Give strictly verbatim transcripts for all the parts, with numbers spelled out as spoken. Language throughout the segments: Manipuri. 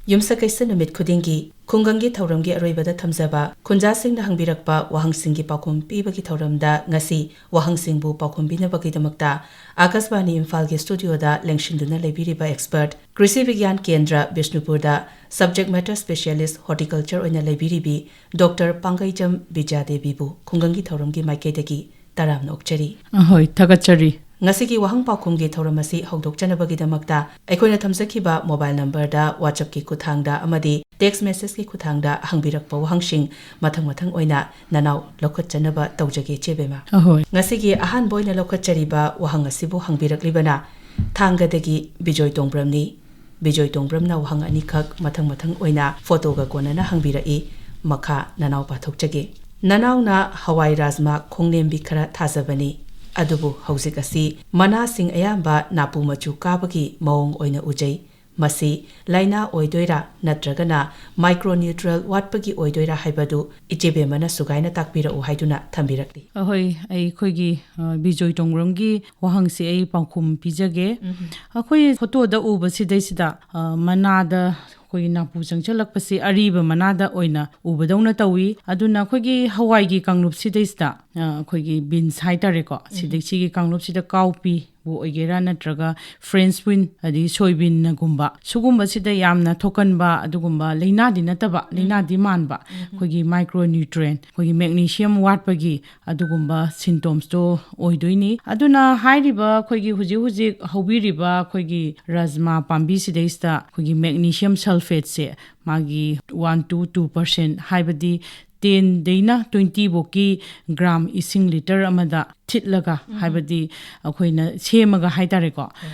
ꯌꯨꯝꯁꯀꯩꯁ ꯅꯨꯃꯤꯠ ꯈꯨꯗꯤꯡꯒꯤ ꯈꯨꯡꯒꯪꯒꯤ ꯊꯧꯔꯝꯒꯤ ꯑꯔꯣꯏꯕꯗ ꯊꯝꯖꯕ ꯈꯨꯟꯖꯥꯁꯤꯡꯅ ꯍꯪꯕꯤꯔꯛꯄ ꯋꯥꯍꯪꯁꯤꯡꯒꯤ ꯄꯥꯎꯈꯨꯝ ꯄꯤꯕꯒꯤ ꯊꯧꯔꯝꯗ ꯉꯁꯤ ꯋꯥꯍꯪꯁꯤꯡꯕꯨ ꯄꯥꯎꯈꯨꯝ ꯄꯤꯅꯕꯒꯤꯗꯃꯛꯇ ꯑꯀꯥꯁꯕꯥꯅꯤ ꯏꯝꯐꯥꯜꯒꯤ ꯁ꯭ꯇꯨꯗꯤꯑꯣꯗ ꯂꯦꯡꯁꯤꯟꯗꯨꯅ ꯂꯩꯕꯤꯔꯤꯕ ꯑꯦꯛꯁꯄꯔꯠ ꯀ꯭ꯔꯤꯁꯤ ꯕꯤꯒ꯭ꯌꯥꯟ ꯀꯦꯟꯗ꯭ꯔ ꯕꯤꯁꯅꯨꯄꯨꯔꯗ ꯁꯕꯖꯦꯛ ꯃꯦꯇꯔ ꯁ꯭ꯄꯦꯁꯤꯌꯦꯂꯤꯁ ꯍꯣꯔꯇꯤꯀꯜꯆꯔ ꯑꯣꯏꯅ ꯂꯩꯕꯤꯔꯤꯕꯤ ꯗꯣꯛꯇꯔ ꯄꯥꯡꯒꯩꯖꯝ ꯕꯤꯖ꯭ꯌꯥꯗꯦꯕꯤꯕꯨ ꯈꯨꯡꯒꯪꯒꯤ ꯊꯧꯔꯝꯒꯤ ꯃꯥꯏꯀꯩꯗꯒꯤ ꯇꯔꯥꯝꯅ ꯑꯣꯛꯆꯔꯤ꯫ ꯑꯍꯣꯏ, ꯊꯥꯒꯠꯆꯔꯤ꯫ ꯉꯁꯤꯒꯤ ꯋꯥꯍꯪ ꯄꯥꯎꯈꯨꯝꯒꯤ ꯊꯧꯔꯝ ꯑꯁꯤ ꯍꯧꯗꯣꯛꯆꯅꯕꯒꯤꯗꯃꯛꯇ ꯑꯩꯈꯣꯏꯅ ꯊꯝꯖꯈꯤꯕ ꯃꯣꯕꯥꯏꯜ ꯅꯝꯕꯔꯗ WhatsApp-ꯀꯤ ꯈꯨꯠꯊꯥꯡꯗ ꯑꯃꯗꯤ text message-ꯀꯤ ꯈꯨꯠꯊꯥꯡꯗ ꯍꯪꯕꯤꯔꯛꯄ ꯋꯥꯍꯪꯁꯤꯡ ꯃꯊꯪ ꯃꯊꯪ ꯑꯣꯏꯅ ꯅꯅꯥꯎ ꯂꯧꯈꯠꯆꯅꯕ ꯇꯧꯖꯒꯦ, ꯏꯆꯦ ꯕꯦꯝꯃ꯫ ꯑꯍꯣꯏ꯫ ꯉꯁꯤꯒꯤ ꯑꯍꯥꯟꯕ ꯑꯣꯏꯅ ꯂꯧꯈꯠꯆꯔꯤꯕ ꯋꯥꯍꯪ ꯑꯁꯤꯕꯨ ꯍꯪꯕꯤꯔꯛꯂꯤꯕꯅ ꯊꯥꯡꯒꯗꯒꯤ ꯕꯤꯖꯣꯏ ꯇꯣꯡꯕ꯭ꯔꯝꯅꯤ꯫ ꯕꯤꯖꯣꯏ ꯇꯣꯡꯕ꯭ꯔꯝꯅ ꯋꯥꯍꯪ ꯑꯅꯤꯈꯛ ꯃꯊꯪ ꯃꯊꯪ ꯑꯣꯏꯅ ꯐꯣꯇꯣꯒ ꯀꯣꯟꯅꯅ ꯍꯪꯕꯤꯔꯛꯏ꯫ ꯃꯈꯥ ꯅꯅꯥꯎ ꯄꯥꯊꯣꯛꯆꯒꯦ꯫ ꯅꯅꯥꯎꯅ ꯍꯋꯥꯏ ꯔꯥꯖꯃꯥ ꯈꯣꯡꯅꯦꯝꯕꯤ ꯈꯔ ꯊꯥꯖꯕꯅꯤ꯫ ꯑꯗꯨꯕꯨ ꯍꯧꯖꯤꯛ ꯑꯁꯤ ꯃꯅꯥꯁꯤꯡ ꯑꯌꯥꯝꯕ ꯅꯥꯄꯨ ꯃꯆꯨ ꯀꯥꯕꯒꯤ ꯃꯑꯣꯡ ꯑꯣꯏꯅ ꯎꯖꯩ꯫ ꯃꯁꯤ ꯂꯥꯏꯅꯥ ꯑꯣꯏꯗꯣꯏꯔꯥ ꯅꯠꯇ꯭ꯔꯒꯅ micronutrient ꯋꯥꯠꯄꯒꯤ ꯑꯣꯏꯗꯣꯏꯔꯥ ꯍꯥꯏꯕꯗꯨ ꯏꯆꯦꯕꯦꯝꯃꯅ ꯁꯨꯒꯥꯏꯅ ꯇꯥꯛꯄꯤꯔꯛꯎ ꯍꯥꯏꯗꯨꯅ ꯊꯝꯕꯤꯔꯛꯂꯤ꯫ ꯑꯍꯣꯏ, ꯑꯩꯈꯣꯏꯒꯤ, ꯑ, ꯕꯤꯖꯣꯏ ꯇꯣꯡꯕ꯭ꯔꯝꯒꯤ ꯋꯥꯍꯪꯁꯤ ꯑꯩ ꯄꯥꯎꯈꯨꯝ ꯄꯤꯖꯒꯦ꯫ ꯎꯝ꯫ ꯑꯩꯈꯣꯏ ꯐꯣꯇꯣꯗ ꯎꯕꯁꯤꯗꯩꯁꯤꯗ, ꯑ, ꯃꯅꯥꯗ ꯑꯩꯈꯣꯏꯒꯤ ꯅꯥꯄꯨ ꯆꯪꯁꯤꯜꯂꯛꯄꯁꯤ ꯑꯔꯤꯕ ꯃꯅꯥꯗ ꯑꯣꯏꯅ ꯎꯕꯗꯧꯅ ꯇꯧꯏ꯫ ꯑꯗꯨꯅ ꯑꯩꯈꯣꯏꯒꯤ ꯍꯋꯥꯏꯒꯤ ꯀꯥꯡꯂꯨꯞꯁꯤꯗꯩꯁꯤꯗ, ꯑ, ꯑꯩꯈꯣꯏꯒꯤ ꯕꯤꯟꯁ ꯍꯥꯏꯇꯥꯔꯦꯀꯣ, ꯎꯝ꯫ ꯁꯤꯗꯩ, ꯁꯤꯒꯤ ꯀꯥꯡꯂꯨꯞꯁꯤꯗ ꯀꯥꯎꯄꯤꯕꯨ ꯑꯣꯏꯒꯦꯔꯥ ꯅꯠꯇ꯭ꯔꯒ ꯐ꯭ꯔꯦꯟꯁ ꯕꯤꯟ ꯑꯗꯒꯤ ꯁꯣꯏꯕꯤꯟꯅꯒꯨꯝꯕ ꯁꯤꯒꯨꯝꯕꯁꯤꯗ ꯌꯥꯝꯅ ꯊꯣꯛꯀꯟꯕ ꯑꯗꯨꯒꯨꯝꯕ ꯂꯥꯏꯅꯥꯗꯤ ꯅꯠꯇꯕ, ꯎꯝ꯫ ꯂꯥꯏꯅꯥꯗꯤ ꯃꯥꯟꯕ, ꯎꯝ, ꯎꯝ꯫ ꯑꯩꯈꯣꯏꯒꯤ micronutrient, ꯑꯩꯈꯣꯏꯒꯤ magnesium ꯋꯥꯠꯄꯒꯤ ꯑꯗꯨꯒꯨꯝꯕ symptoms-ꯇꯣ ꯑꯣꯏꯗꯣꯏꯅꯤ꯫ ꯑꯗꯨꯅ ꯍꯥꯏꯔꯤꯕ ꯑꯩꯈꯣꯏꯒꯤ ꯍꯧꯖꯤꯛ ꯍꯧꯖꯤꯛ ꯍꯧꯕꯤꯔꯤꯕ ꯑꯩꯈꯣꯏꯒꯤ ꯔꯥꯖꯃꯥ ꯄꯥꯝꯕꯤꯁꯤꯗꯩꯁꯤꯗ ꯑꯩꯈꯣꯏꯒꯤ magnesium sulphate-ꯁꯦ ꯃꯥꯒꯤ one to two percent, ꯍꯥꯏꯕꯗꯤ ten-ꯗꯩꯅ twenty ꯐꯥꯎꯀꯤ ꯒ꯭ꯔꯥꯝ ꯏꯁꯤꯡ ꯂꯤꯇꯔ ꯑꯃꯗ ꯊꯤꯠꯂꯒ, ꯍꯥꯏꯕꯗꯤ ꯑꯩꯈꯣꯏꯅ ꯁꯦꯝꯃꯒ ꯍꯥꯏꯇꯥꯔꯦꯀꯣ꯫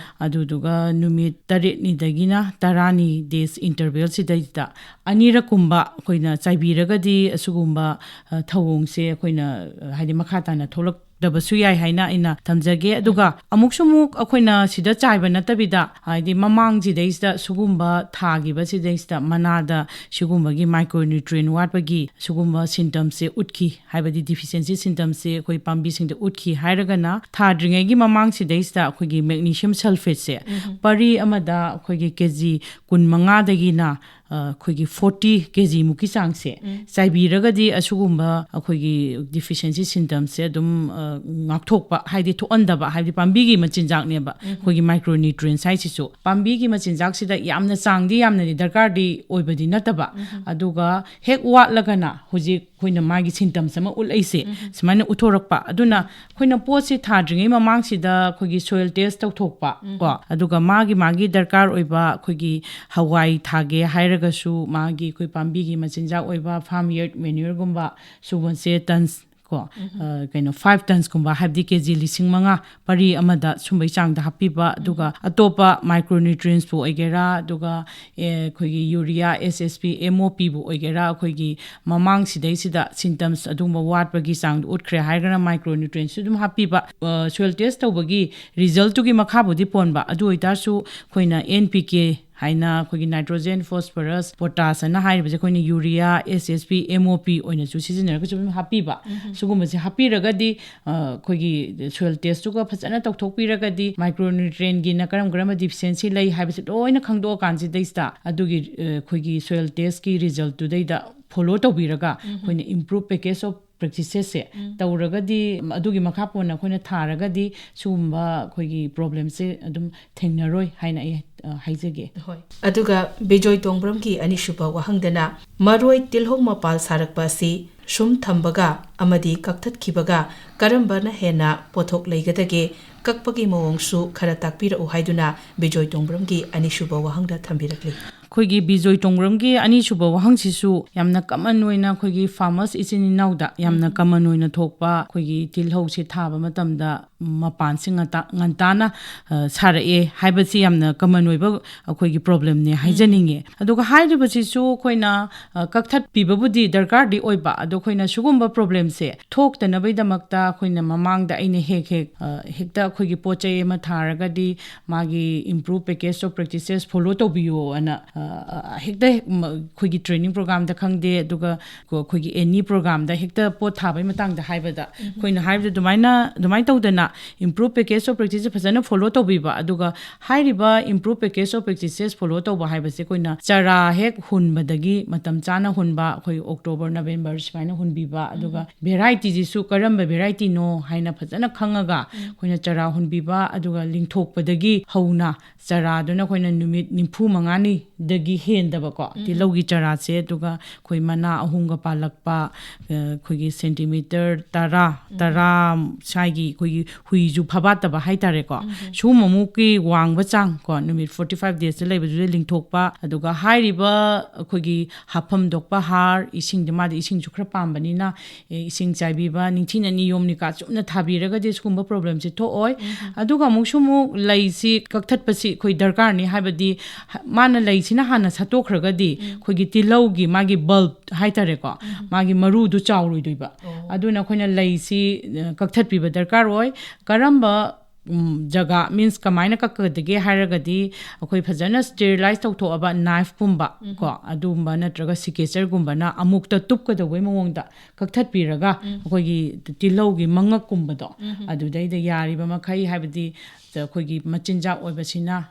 ꯑꯗꯨꯗꯨꯒ ꯅꯨꯃꯤꯠ ꯇꯔꯦꯠꯅꯤꯗꯒꯤꯅ ꯇꯔꯥꯅꯤ days interval ꯁꯤꯗꯩꯗ ꯑꯅꯤꯔꯛꯀꯨꯝꯕ ꯑꯩꯈꯣꯏꯅ ꯆꯥꯏꯕꯤꯔꯒꯗꯤ ꯑꯁꯤꯒꯨꯝꯕ, ꯑ, ꯊꯧꯑꯣꯡꯁꯦ ꯑꯩꯈꯣꯏꯅ, ꯑ, ꯍꯥꯏꯗꯤ ꯃꯈꯥ ꯇꯥꯅ ꯊꯣꯛꯂꯛꯇꯕꯁꯨ ꯌꯥꯏ ꯍꯥꯏꯅ ꯑꯩꯅ ꯊꯝꯖꯒꯦ꯫ ꯑꯗꯨꯒ ꯑꯃꯨꯛꯁꯨ ꯑꯃꯨꯛ ꯑꯩꯈꯣꯏꯅ ꯁꯤꯗ ꯆꯥꯏꯕ ꯅꯠꯇꯕꯤꯗ, ꯍꯥꯏꯗꯤ ꯃꯃꯥꯡꯁꯤꯗꯩꯁꯤꯗ ꯁꯤꯒꯨꯝꯕ ꯊꯥꯈꯤꯕꯁꯤꯗꯩꯁꯤꯗ ꯃꯅꯥꯗ ꯁꯤꯒꯨꯝꯕꯒꯤ micronutrient ꯋꯥꯠꯄꯒꯤ ꯁꯤꯒꯨꯝꯕ symptomꯁꯦ ꯎꯠꯈꯤ, ꯍꯥꯏꯕꯗꯤ deficiency symptomꯁꯦ ꯑꯩꯈꯣꯏ ꯄꯥꯝꯕꯤꯁꯤꯡꯗ ꯎꯠꯈꯤ ꯍꯥꯏꯔꯒꯅ, ꯊꯥꯗ꯭ꯔꯤꯉꯩꯒꯤ ꯃꯃꯥꯡꯁꯤꯗꯩꯁꯤꯗ ꯑꯩꯈꯣꯏꯒꯤ magnesium sulfateꯁꯦ ꯄꯔꯤ ꯑꯃꯗ ꯑꯩꯈꯣꯏꯒꯤ ꯀꯦ ꯖꯤ ꯀꯨꯟꯃꯉꯥꯗꯒꯤꯅ, ꯑ, ꯑꯩꯈꯣꯏꯒꯤ forty ꯀꯦ ꯖꯤꯃꯨꯛꯀꯤ ꯆꯥꯡꯁꯦ ꯆꯥꯏꯕꯤꯔꯒꯗꯤ ꯑꯁꯤꯒꯨꯝꯕ ꯑꯩꯈꯣꯏꯒꯤ deficiency symptomꯁꯦ ꯑꯗꯨꯝ, ꯑ, ꯉꯥꯛꯊꯣꯛꯄ, ꯍꯥꯏꯗꯤ ꯊꯣꯛꯍꯟꯗꯕ, ꯍꯥꯏꯕꯗꯤ ꯄꯥꯝꯕꯤꯒꯤ ꯃꯆꯤꯟꯖꯥꯛꯅꯦꯕ ꯑꯩꯈꯣꯏꯒꯤ micronutrients ꯍꯥꯏꯁꯤꯁꯨ꯫ ꯄꯥꯝꯕꯤꯒꯤ ꯃꯆꯤꯟꯖꯥꯛꯁꯤꯗ ꯌꯥꯝꯅ ꯆꯥꯡꯗꯤ ꯌꯥꯝꯅꯗꯤ ꯗꯔꯀꯥꯔꯗꯤ ꯑꯣꯏꯕꯗꯤ ꯅꯠꯇꯕ, ꯑꯗꯨꯒ ꯍꯦꯛ ꯋꯥꯠꯂꯒꯅ ꯍꯧꯖꯤꯛ ꯑꯩꯈꯣꯏꯅ ꯃꯥꯒꯤ symptoms ꯑꯃ ꯎꯠꯂꯛꯏꯁꯦ ꯁꯨꯃꯥꯏꯅ ꯎꯠꯊꯣꯔꯛꯄ꯫ ꯑꯗꯨꯅ ꯑꯩꯈꯣꯏꯅ ꯄꯣꯠꯁꯤ ꯊꯥꯗ꯭ꯔꯤꯉꯩ ꯃꯃꯥꯡꯁꯤꯗ ꯑꯩꯈꯣꯏꯒꯤ soil test ꯇꯧꯊꯣꯛꯄ ꯀꯣ, ꯑꯗꯨꯒ ꯃꯥꯒꯤ, ꯃꯥꯒꯤ ꯗꯔꯀꯥꯔ ꯑꯣꯏꯕ ꯑꯩꯈꯣꯏꯒꯤ ꯍꯋꯥꯏ ꯊꯥꯒꯦ ꯍꯥꯏꯔꯒꯁꯨ ꯃꯥꯒꯤ ꯑꯩꯈꯣꯏ ꯄꯥꯝꯕꯤꯒꯤ ꯃꯆꯤꯟꯖꯥꯛ ꯑꯣꯏꯕ farm yard manureꯒꯨꯝꯕ ꯁꯤꯒꯨꯝꯕꯁꯦ tons ꯀꯣ, ꯑ, ꯀꯩꯅꯣ, five tonsꯀꯨꯝꯕ, ꯍꯥꯏꯕꯗꯤ ꯀꯦ ꯖꯤ ꯂꯤꯁꯤꯡ ꯃꯉꯥ ꯄꯔꯤ ꯑꯃꯗ ꯁꯨꯝꯕꯩ ꯆꯥꯡꯗ ꯍꯥꯞꯄꯤꯕ, ꯑꯗꯨꯒ ꯑꯇꯣꯞꯄ micronutrientsꯄꯨ ꯑꯣꯏꯒꯦꯔꯥ, ꯑꯗꯨꯒ, ꯑꯦ, ꯑꯩꯈꯣꯏꯒꯤ urea, S S P, M O Pꯕꯨ ꯑꯣꯏꯒꯦꯔꯥ, ꯑꯩꯈꯣꯏꯒꯤ ꯃꯃꯥꯡ ꯁꯤꯗꯩꯁꯤꯗ symptoms ꯑꯗꯨꯒꯨꯝꯕ ꯋꯥꯠꯄꯒꯤ ꯆꯥꯡꯗꯣ ꯎꯠꯈ꯭ꯔꯦ ꯍꯥꯏꯔꯒꯅ micronutrientsꯁꯨ ꯑꯗꯨꯝ ꯍꯥꯞꯄꯤꯕ꯫ ꯑ, soil test ꯇꯧꯕꯒꯤ resultꯇꯨꯒꯤ ꯃꯈꯥꯕꯨꯗꯤ ꯄꯣꯟꯕ, ꯑꯗꯨ ꯑꯣꯏꯇꯥꯔꯁꯨ ꯑꯩꯈꯣꯏꯅ N P K ꯍꯥꯏꯅ ꯑꯩꯈꯣꯏꯒꯤ nitrogen, phosphorus, potash ꯍꯥꯏꯅ ꯍꯥꯏꯔꯤꯕꯁꯦ ꯑꯩꯈꯣꯏꯅ urea, S S P, M O P ꯑꯣꯏꯅꯁꯨ ꯁꯤꯖꯤꯟꯅꯔꯒꯁꯨ ꯑꯗꯨꯝ ꯍꯥꯞꯄꯤꯕ꯫ ꯁꯤꯒꯨꯝꯕꯁꯦ ꯍꯥꯞꯄꯤꯔꯒꯗꯤ, ꯑ, ꯑꯩꯈꯣꯏꯒꯤ soil testꯇꯨꯒ ꯐꯖꯅ ꯇꯧꯊꯣꯛꯄꯤꯔꯒꯗꯤ micronutrientꯒꯤꯅ ꯀꯔꯝ ꯀꯔꯝꯕ deficiency ꯂꯩ ꯍꯥꯏꯕꯁꯦ ꯂꯣꯏꯅ ꯈꯪꯗꯣꯛꯑꯀꯥꯟꯁꯤꯗꯩꯁꯤꯗ ꯑꯗꯨꯒꯤ, ꯑ, ꯑꯩꯈꯣꯏꯒꯤ soil testꯀꯤ resultꯇꯨꯗꯩꯗ follow ꯇꯧꯕꯤꯔꯒ ꯑꯩꯈꯣꯏꯅ improve package of practices ꯇꯧꯔꯒꯗꯤ ꯑꯗꯨꯒꯤ ꯃꯈꯥ ꯄꯣꯟꯅ ꯑꯩꯈꯣꯏꯅ ꯊꯥꯔꯒꯗꯤ ꯁꯤꯒꯨꯝꯕ ꯑꯩꯈꯣꯏꯒꯤ problemꯁꯦ ꯑꯗꯨꯝ ꯊꯦꯡꯅꯔꯣꯏ ꯍꯥꯏꯅ ꯑꯩ, ꯑ, ꯍꯥꯏꯖꯒꯦ꯫ ꯍꯣꯏ꯫ ꯑꯗꯨꯒ ꯕꯤꯖꯣꯏ ꯇꯣꯡꯕ꯭ꯔꯝꯒꯤ ꯑꯅꯤꯁꯨꯕ ꯋꯥꯍꯪꯗꯅ, ꯃꯔꯣꯏ ꯇꯤꯜꯍꯧ ꯃꯄꯥꯜ ꯁꯥꯔꯛꯄ ꯑꯁꯤ ꯁꯨꯝ ꯊꯝꯕꯒ ꯑꯃꯗꯤ ꯀꯛꯊꯠꯈꯤꯕꯒ ꯀꯔꯝꯕꯅ ꯍꯦꯟꯅ ꯄꯣꯠꯊꯣꯛ ꯂꯩꯒꯗꯒꯦ? ꯀꯛꯄꯒꯤ ꯃꯑꯣꯡꯁꯨ ꯈꯔ ꯇꯥꯛꯄꯤꯔꯛꯎ ꯍꯥꯏꯗꯨꯅ ꯕꯤꯖꯣꯏ ꯇꯣꯡꯕ꯭ꯔꯝꯒꯤ ꯑꯅꯤꯁꯨꯕ ꯋꯥꯍꯪꯗ ꯊꯝꯕꯤꯔꯛꯂꯤ꯫ ꯑꯩꯈꯣꯏꯒꯤ ꯕꯤꯖꯣꯏ ꯇꯣꯡꯕ꯭ꯔꯝꯒꯤ ꯑꯅꯤꯁꯨꯕ ꯋꯥꯍꯪꯁꯤꯁꯨ ꯌꯥꯝꯅ ꯀꯃꯟ ꯑꯣꯏꯅ ꯑꯩꯈꯣꯏꯒꯤ ꯐꯥꯔꯃꯔꯁ ꯏꯆꯤꯟ ꯏꯅꯥꯎꯗ ꯌꯥꯝꯅ ꯀꯃꯟ ꯑꯣꯏꯅ ꯊꯣꯛꯄ, ꯑꯩꯈꯣꯏꯒꯤ ꯇꯤꯜꯍꯧꯁꯦ ꯊꯥꯕ ꯃꯇꯝꯗ ꯃꯄꯥꯟꯁꯦ ꯉꯟꯇꯥ-, ꯉꯟꯇꯥꯅ, ꯑ, ꯁꯥꯔꯛꯑꯦ ꯍꯥꯏꯕꯁꯤ ꯌꯥꯝꯅ ꯀꯃꯟ ꯑꯣꯏꯕ ꯑꯩꯈꯣꯏꯒꯤ ꯄ꯭ꯔꯣꯕ꯭ꯂꯦꯝꯅꯦ ꯍꯥꯏꯖꯅꯤꯡꯉꯦ꯫ ꯑꯗꯨꯒ ꯍꯥꯏꯔꯤꯕꯁꯤꯁꯨ ꯑꯩꯈꯣꯏꯅ, ꯑ, ꯀꯛꯊꯠꯄꯤꯕꯕꯨꯗꯤ ꯗꯔꯀꯥꯔꯗꯤ ꯑꯣꯏꯕ, ꯑꯗꯣ ꯑꯩꯈꯣꯏꯅ ꯁꯤꯒꯨꯝꯕ ꯄ꯭ꯔꯣꯕ꯭ꯂꯦꯝꯁꯦ ꯊꯣꯛꯇꯅꯕꯒꯤꯗꯃꯛꯇ ꯑꯩꯈꯣꯏꯅ ꯃꯃꯥꯡꯗ ꯑꯩꯅ ꯍꯦꯛ ꯍꯦꯛ, ꯑ, ꯍꯦꯛꯇ ꯑꯩꯈꯣꯏꯒꯤ ꯄꯣꯠ ꯆꯩ ꯑꯃ ꯊꯥꯔꯒꯗꯤ ꯃꯥꯒꯤ improve practice of practices follow ꯇꯧꯕꯤꯌꯣꯅ, ꯑ, ꯑ, ꯍꯦꯛꯇ ꯍꯦꯛ ꯃ-, ꯑꯩꯈꯣꯏꯒꯤ ꯇ꯭ꯔꯦꯅꯤꯡ ꯄ꯭ꯔꯣꯒ꯭ꯔꯥꯝꯗ ꯈꯪꯗꯦ, ꯑꯗꯨꯒ ꯀꯣ-, ꯑꯩꯈꯣꯏꯒꯤ ꯑꯦꯅꯤ ꯄ꯭ꯔꯣꯒ꯭ꯔꯥꯝꯗ ꯍꯦꯛꯇ ꯄꯣꯠ ꯊꯥꯕꯒꯤ ꯃꯇꯥꯡꯗ ꯍꯥꯏꯕꯗ ꯑꯩꯈꯣꯏꯅ ꯍꯥꯏꯕꯗ ꯑꯗꯨꯃꯥꯏꯅ, ꯑꯗꯨꯃꯥꯏꯅ ꯇꯧꯗꯅ improve practice of practices ꯐꯖꯅ follow ꯇꯧꯕꯤꯕ, ꯑꯗꯨꯒ ꯍꯥꯏꯔꯤꯕ improve practice of practices follow ꯇꯧꯕ ꯍꯥꯏꯕꯁꯦ ꯑꯩꯈꯣꯏꯅ ꯆꯔꯥ ꯍꯦꯛ ꯍꯨꯟꯕꯗꯒꯤ ꯃꯇꯝ ꯆꯥꯅ ꯍꯨꯟꯕ, ꯑꯩꯈꯣꯏ October, November ꯁꯨꯃꯥꯏꯅ ꯍꯨꯟꯕꯤꯕ, ꯑꯗꯨꯒ ꯚꯦꯔꯥꯏꯇꯤꯁꯤꯁꯨ ꯀꯔꯝꯕ ꯚꯦꯔꯥꯏꯇꯤꯅꯣ ꯍꯥꯏꯅ ꯐꯖꯅ ꯈꯪꯉꯒ ꯑꯩꯈꯣꯏꯅ ꯆꯔꯥ ꯍꯨꯟꯕꯤꯕ, ꯑꯗꯨꯒ ꯂꯤꯡꯊꯣꯛꯄꯗꯒꯤ ꯍꯧꯅ ꯆꯔꯥꯗꯨꯅ ꯑꯩꯈꯣꯏꯅ ꯅꯨꯃꯤꯠ ꯅꯤꯐꯨ ꯃꯉꯥꯅꯤꯗꯒꯤ ꯍꯦꯟꯗꯕꯀꯣ, ꯇꯤꯜꯍꯧꯒꯤ ꯆꯔꯥꯁꯦ, ꯑꯗꯨꯒ ꯑꯩꯈꯣꯏ ꯃꯅꯥ ꯑꯍꯨꯝꯒ ꯄꯥꯜꯂꯛꯄ, ꯑ, ꯑꯩꯈꯣꯏꯒꯤ ꯁꯦꯟꯇꯤꯃꯤꯇꯔ ꯇꯔꯥ, ꯇꯔꯥ ꯁ꯭ꯋꯥꯏꯒꯤ ꯑꯩꯈꯣꯏꯒꯤ ꯍꯨꯏꯁꯨ ꯐꯕꯥꯠꯇꯕ ꯍꯥꯏꯇꯥꯔꯦꯀꯣ, ꯁꯤꯒꯨꯝꯕꯃꯨꯛꯀꯤ ꯋꯥꯡꯕ ꯆꯥꯡ ꯀꯣ, ꯅꯨꯃꯤꯠ forty five daysꯇ ꯂꯩꯕꯗꯨꯗ ꯂꯤꯡꯊꯣꯛꯄ, ꯑꯗꯨꯒ ꯍꯥꯏꯔꯤꯕ ꯑꯩꯈꯣꯏꯒꯤ ꯍꯥꯞꯐꯝ ꯊꯣꯛꯄ ꯍꯥꯔ, ꯏꯁꯤꯡꯗꯤ, ꯃꯥꯗꯤ ꯏꯁꯤꯡꯁꯨ ꯈꯔ ꯄꯥꯝꯕꯅꯤꯅ, ꯑꯦ, ꯏꯁꯤꯡ ꯆꯥꯏꯕꯤꯕ, ꯅꯤꯡꯊꯤꯅ ꯅꯤꯌꯣꯝ ꯅꯤꯀꯥ ꯆꯨꯝꯅ ꯊꯥꯕꯤꯔꯒꯗꯤ ꯁꯤꯒꯨꯝꯕ ꯄ꯭ꯔꯣꯕ꯭ꯂꯦꯝꯁꯦ ꯊꯣꯛꯑꯣꯏ꯫ ꯑꯗꯨꯒ ꯑꯃꯨꯛꯁꯨ ꯑꯃꯨꯛ ꯂꯩꯁꯤ ꯀꯛꯊꯠꯄꯁꯤ ꯑꯩꯈꯣꯏ ꯗꯔꯀꯥꯔꯅꯤ, ꯍꯥꯏꯕꯗꯤ ꯍ-, ꯃꯥꯅ ꯂꯩꯁꯤꯅ ꯍꯥꯟꯅ ꯁꯠꯇꯣꯛꯈ꯭ꯔꯒꯗꯤ ꯑꯩꯈꯣꯏꯒꯤ ꯇꯤꯜꯍꯧꯒꯤ ꯃꯥꯒꯤ ꯕꯜꯕ ꯍꯥꯏꯇꯥꯔꯦꯀꯣ, ꯃꯥꯒꯤ ꯃꯔꯨꯗꯨ ꯆꯥꯎꯔꯣꯏꯗꯣꯏꯕ꯫ ꯑꯗꯨꯅ ꯑꯩꯈꯣꯏꯅ ꯂꯩꯁꯤ, ꯑ, ꯀꯛꯊꯠꯄꯤꯕ ꯗꯔꯀꯥꯔ ꯑꯣꯏ꯫ ꯀꯔꯝꯕ, ꯎꯝ, ꯖꯒꯥ, means ꯀꯃꯥꯏꯅ ꯀꯛꯀꯗꯒꯦ ꯍꯥꯏꯔꯒꯗꯤ, ꯑꯩꯈꯣꯏ ꯐꯖꯅ sterilize ꯇꯧꯊꯣꯛꯑꯕ ꯅꯥꯏꯐꯀꯨꯝꯕ ꯀꯣ, ꯑꯗꯨꯒꯨꯝꯕ ꯅꯠꯇ꯭ꯔꯒ ꯁꯤꯀꯦꯆꯔꯒꯨꯝꯕꯅ ꯑꯃꯨꯛꯇ ꯇꯨꯞꯀꯗꯧꯕꯩ ꯃꯑꯣꯡꯗ ꯀꯛꯊꯠꯄꯤꯔꯒ ꯑꯩꯈꯣꯏꯒꯤ ꯇꯤꯜꯍꯧꯒꯤ ꯃꯉꯛꯀꯨꯝꯕꯗꯣ, ꯑꯗꯨꯗꯩꯗ ꯌꯥꯔꯤꯕ ꯃꯈꯩ, ꯍꯥꯏꯕꯗꯤ ꯑꯩꯈꯣꯏꯒꯤ ꯃꯆꯤꯟꯖꯥꯛ ꯑꯣꯏꯕꯁꯤꯅ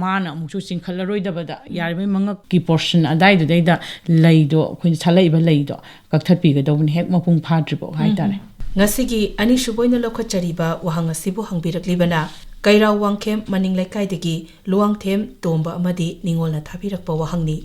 ꯃꯥꯅ ꯑꯃꯨꯛꯁꯨ ꯆꯤꯡꯈꯠꯂꯔꯣꯏꯗꯕꯗ, ꯌꯥꯔꯤꯕꯩ ꯃꯉꯛꯀꯤ portion ꯑꯗꯥꯏꯗꯨꯗꯩꯗ ꯂꯩꯗꯣ, ꯑꯩꯈꯣꯏꯅ ꯁꯥꯠꯂꯛꯏꯕ ꯂꯩꯗꯣ ꯀꯛꯊꯠꯄꯤꯒꯗꯧꯕꯅꯤ, ꯍꯦꯛ ꯃꯄꯨꯡ ꯐꯥꯗ꯭ꯔꯤꯐꯥꯎ ꯍꯥꯏꯇꯥꯔꯦ꯫ ꯉꯁꯤꯒꯤ ꯑꯅꯤꯁꯨꯕ ꯑꯣꯏꯅ ꯂꯧꯈꯠꯆꯔꯤꯕ ꯋꯥꯍꯪ ꯑꯁꯤꯕꯨ ꯍꯪꯕꯤꯔꯛꯂꯤꯕꯅ ꯀꯩꯔꯥꯎ ꯋꯥꯡꯈꯦꯝ ꯃꯅꯤꯡ ꯂꯩꯀꯥꯏꯗꯒꯤ ꯂꯨꯋꯥꯡꯊꯦꯝ ꯇꯣꯝꯕ ꯑꯃꯗꯤ ꯅꯤꯉꯣꯜꯅ ꯊꯥꯕꯤꯔꯛꯄ ꯋꯥꯍꯪꯅꯤ꯫